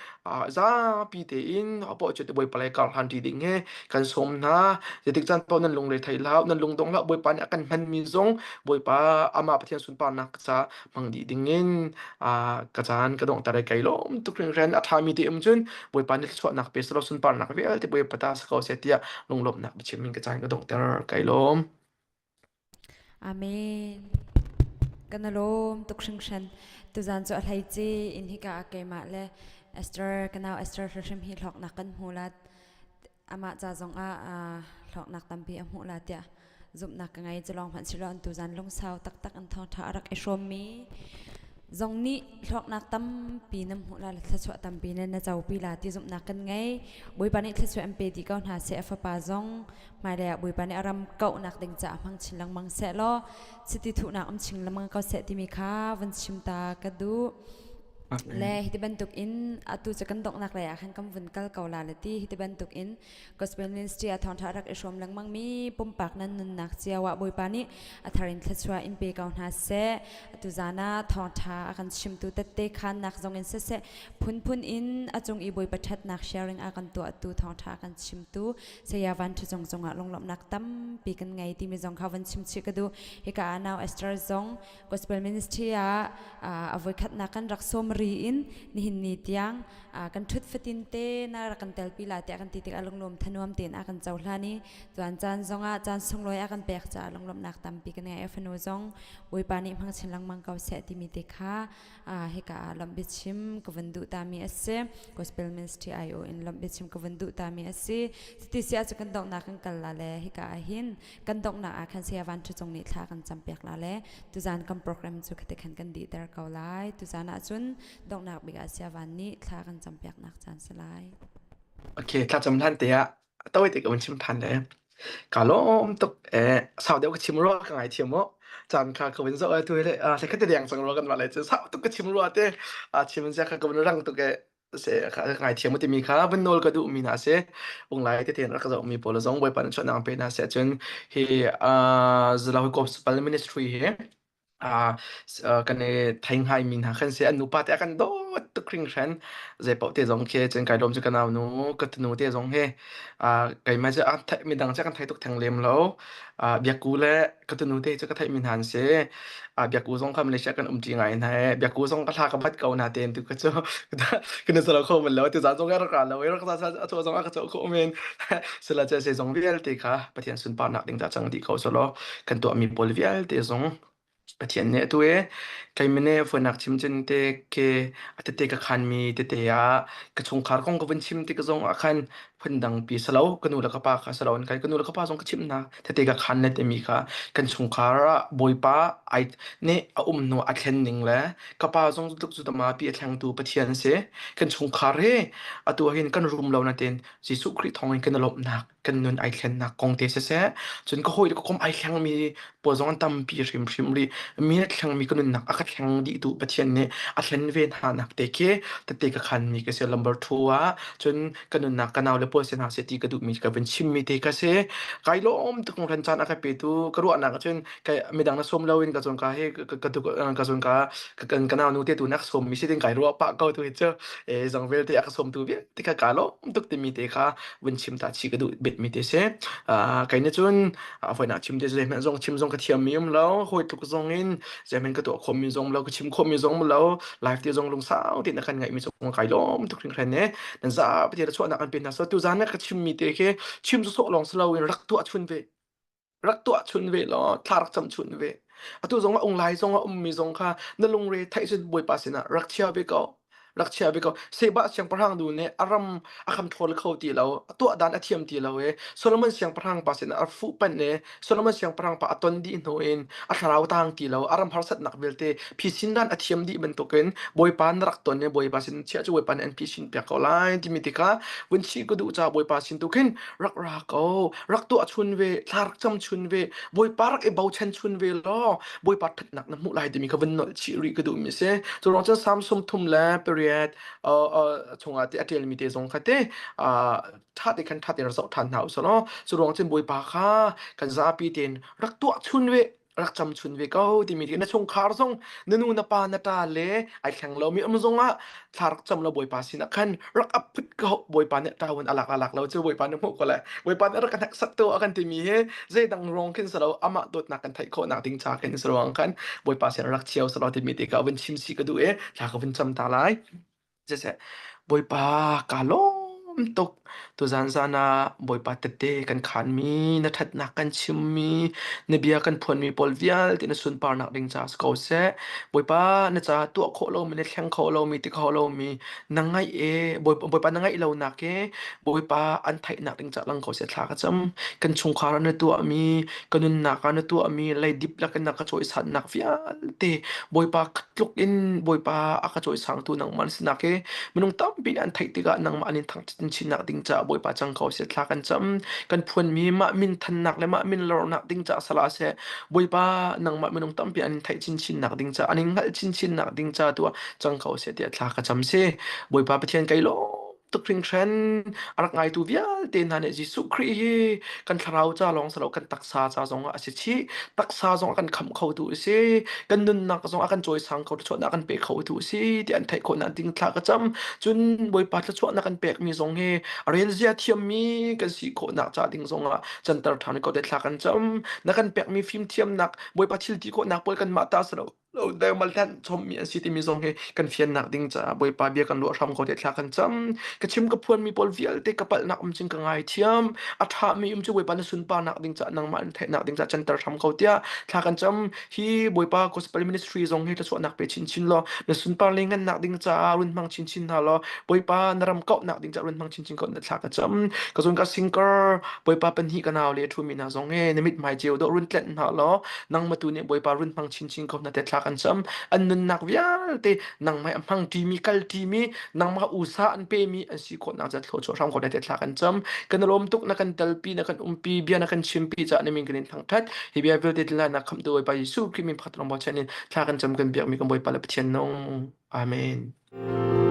zapi tein apo chu te bawipa lei kar hlan ti ding he kan sawm hna zeitik caan paoh nan lungre thei hlah nan lungdong hlah bawipa nih a kan hman mi zong bawipa amah pathian sunparnak ca hmang dih ding in ka caan ka dong tar kai lom tuk ringren a ṭhami te um cun bawipa nih thluachuahnak pe selaw sunparnak vialte bawipa ta sa ko seh tiah lunglawmhnak biachim in ka caan ka dongter kai lawm. Amen. Kan i lawm tuk hringhran. Tuzaan cu a hleice in hika ah keimah le Esther, ka nau Esther hrimhrim hi hlawknak kan hmu la. Amah ca zong ah hlawknak tampi a hmuh la tiah zumhnak ka ngei. Cu lawng hmanh si lo an tuzaan lungsau taktak an thawngṭha a rak i hrawmmi zong nih hlawknak tampi nan hmuh la le thluachuah tampi nan na copi la ti zumhnak kan ngei. Bawipa nih thluachuah an pe dih ko hna seh a fapa zong Hmailei ah Bawipa nih a ram kauhnak ding caah hmang chin lengmang seh law chiti thuhnak um chin lengmang ko seh timi kha vun chim ta ka duh. Le hiti bantuk in atu cu kan donghnak lei ah khan kan vun kal ko la le ti hiti bantuk in gospel ministry ah thawngtha rak i hrawm lengmang mi pumpak nan nunnak cio ah Bawipa nih a thar in thluachuah in pe ko hna seh. Atu zan ah thawngtha a kan chimtu tette khannak zong in siseh phunphun in a cung i Bawipa ṭhatnak sharing a kan tuahtu thawngtha a kan chimtu Saya Van Ṭha Cung cungah lunglawmhnak tampi kan ngei timi zong kha van chim chih ka duh. Hika ah nau Esther zong Gospel Ministry ah a voikhatnak kan rak sawm ri in nihin ni tiang kan ṭhut fatin te na rak kan telpi la tiah kan ti tikah lunglawm thanuam tein a kan cohlan i tuan caan zongah caan sunglawi a kan pek caah lunglawmhnak tampi kan ngei. A fanu zong Bawipa nih hmang chin lengmang ko seh timi te kha hika ah lawmh biachim ka vun duh tami a si. Gospel Ministry IO in lawmh biachim ka vun duh tami a si. Cuti si ahcun kan donghnak kan kal la le hika ah hin kan donghnak ah khan Saya Van Ṭha Cung nih thla kan campiak la le tuzaan kan program cu khati khan kan dihter ko lai. Tuzaan ahcun donghnak bik ah Saya Van nih thla kan campiaknak caan si lai. Okay, thlacam hlan te ah tawi te ka vun chim ṭhan le. Ka lawm tuk ee sau deuh ka chim rua ka ngaithiam mu caan kha ka vun zoh tu le hlei khat te deng cang rua kan mah le cu sau tuk ka chim rua te a chim zia kha ka vun rang tuk ee se ka ngaithiam mu timi kha vun nawl ka duh mi hna si unglai te ten rak ka zoh mi pawl zong Bawipa nih chuahnak pe hna seh cun hi Zalawi Gospel Ministry hi kan i thei ngaimi hna khan si an nupa te a kan dawt tuk hringhran zeipaoh te zong khi cun kai lawm cu ka nau nu ka tunu te zong hi keimah cu a theih midang cu kan thei tuk theng lem lo biakku le ka tunu te cu ka theihmi hna an si biakku zong kha Malaysia kan umṭi ngai hna i biakku zong ka hla ka bat ko na tein tu ka cu kan i salo kho bal lo tu zan zong ka rak ra lo i rak za a caw zong a ka caw kho men sila cu se zong vialte kha Pathian sunparnak ding ta cang dih kho selaw kan tuahmi pawl vialte zong Pathian nih atu i keimah nih fuanak chim cun te ke a tete ka khanmi tete ah ka chungkhar kong ka vun chim tik zong ah khan phundang pi salo ka nu le ka pa kha salo in kai ka nu le ka pa zong ka chimh hna tete ka khan le timi kha kan chungkhar ah Bawipa ai nih a um hnu a thlen ning le ka pa zong tluk cu tama pi a thlengtu Pathian si kan chungkhar hi atu ah hin kan rum lo na tin Jesuh Khrih thawng in kan i lawmhnak kan nun ai thlennak kong te siseh cun ka hawi le ka kom ai thlengmi pawl zong an tampi hrimhrim rih mi a thlengmi ka nunnak a ka thleng dih tu Pathian nih a thlen ve hna nak te khi tete ka khanmi ka si number 2 ah cun ka nunnak ka nau le pawl sin hna seh ti ka duhmi ka vun chimmi te ka si kai lawm tuk ran caan a ka petu ka ruahnak ah cun kai midang na sawm loin ka zawn ka hi ka ka ka zawn ka ka nau nu te tu nak sawm mi si ding kai ruah pah ko tu hi cu e zong vialte a ka sawm tu vialte kha ka lawm tuk timi te kha vun chim ta chi ka duh betmi te si. Kei nih cun voinak chim te zeihmanh zong chim zong ka thiam mi um lo, hawi tluk zong in zeihmanh ka tuah khawh mi zong lo, ka chim khawh mi zong lo, live te zong lungsau tein a kan ngaih mi zong kai lawm tuk hringhran e. Nan zapi te chuahnak an pe hna. So tu zan ka chim mi te khi chim sawsawh lawng si loin rak tuah chun ve. Rak tuah chun ve law thla rak cam chun ve. Atu zong a ung lai zong a ummi zong kha na lungre theih cun Bawipa sinah rak chia ve ko. Rak chia ve ko. Seba siangpahrang nu nih a ram a kham ṭhawl kho ti lo, a tuah dan a thiam ti lo i Solomon siangpahrang pa sinah a fuh panh i Solomon siangpahrang pa a ton dih hnu in a thlarau tang ti lo, a ram harsatnak vialte phisin dan a thiam dih bantukin Bawipa na rak ton i Bawipa sin chiah cu Bawipa nih an phisin piak ko lai timi tikah vun chih ka duh caah Bawipa sin tu khin rak ra ko, rak tuah chun ve, thla rak cam chun ve, Bawipa rak i bochan chun ve law Bawipa ṭhatnak na hmuh lai timi kha vun nolh chih rih ka duhmi a si. Cu ruang cun Psalm 38 chungah te a ṭialmi te zong kha te ṭha te khan ṭha tein rak zoh ṭhan hna usih law cu ruang cun Bawipa kha kan zapi tein rak tuah chun ve rak cam chun ve ko timi na chungkhar zong na nu na pa na ṭa le ai thleng lomi um zongah thla rak cam lo Bawipa sinah khan rak ap phut ko Bawipa nih ṭawan a lak a lak lo cu Bawipa nih hmuh ko le Bawipa nih rak ka hneksak tu a kan timi hi zeidang ruang khin si lo amah dawtnak kan theih khawhnak ding ca khin si ruang khan Bawipa sin rak chiao si lo timi te ka vun chim si ka duh i thla ka vun cam ta lai. Siseh, Bawipa kaa lawm tuk. Tuzaan zan ah Bawipa tette kan khaanmi, na ṭhatnak kan chimmi, na bia kan phuanmi pawl vialte na sunparnak ding caah si ko seh. Bawipa na caah tuah khawh lomi, na thleng khawh lomi, ti khawh lomi, na ngaih i Bawipa na ngaih lonak hi Bawipa an theihnak ding caah lang ko seh thla ka cam. Kan chungkhar ah na tuahmi, ka nunnak ah na tuahmi, leidip lakin na ka cawisannak vialte Bawipa tluk in Bawipa a ka cawisangtu nangmah na sinak hi minung tampi nih an theih tikah nangmah an in thangṭhat chinnak ding caah Bawipa cang ko seh thla kan cam. Kan phuanmi mah min thannak le mah min lornak ding caah salah seh Bawipa nangmah minung tampi an in theih chinchinnak ding caah an in hngalh chinchinnak ding ca tu ah cang ko seh tiah thla ka cam si. Bawipa Pathian kai lawm tuk hringhran a rak ngaitu vialte hna nih Jesuh Khrih hi kan thlarau ca lawng si lo kan taksa ca zong ah a si chih taksa zong a kan khamh khotu a si kan nunnak zong a kan cawisang kho thluachuahnak kan pe khotu a si ti an theih khawhnak ding thla ka cam cun Bawipa thluachuahnak kan pekmi zong hi a relzia thiammi kan si khawhnak ca ding zong ah canter ṭhan ko te thla kan cam na kan pekmi fimthiamnak Bawipa thil ti khawhnak pawl kanmah ta si lo lo dengmal hlan chommi an si timi zong hi kan fiannak ding caah Bawipa bia kan ruah hram ko te thla kan cam. Ka chim ka phuanmi pawl vialte ka palhnak um cing ka ngaithiam. A ṭhami um cu Bawipa na sunparnak ding caah nangmah in theihnak ding caah canter hram ko tiah thla kan cam. Hi Bawipa Gospel Ministry zong hi thluachuahnak pe chinchin law na sunpar le ngannak ding caah run hmang chinchin hna law Bawipa na ram kauhnak ding caah run hmang chinchin ko na thla ka cam. Ka zun ka singkar Bawipa pahnih ka nau le ṭhumi hna zong he na mithmai ceu dawh run tlenh hna law nangmah tu nih Bawipa run hmang chinchin ko hna te thla kan cam. An nunnak vialte nangmah a hmang ṭimi kal ṭimi nangmah usa an pemi an si khawhnak ca thluachuah hram ko hna te thla kan cam. Kan lawm tuk na kan telpi na kan umpi bia na kan chimpi caah na min kan in thangṭhat. Hi bia vialte tlainak khamhtu Bawipa Jesuh Khrih min pakhat lawng bochan in thla kan cam kan biakmi kan Bawipa le Pathian nung. Amen.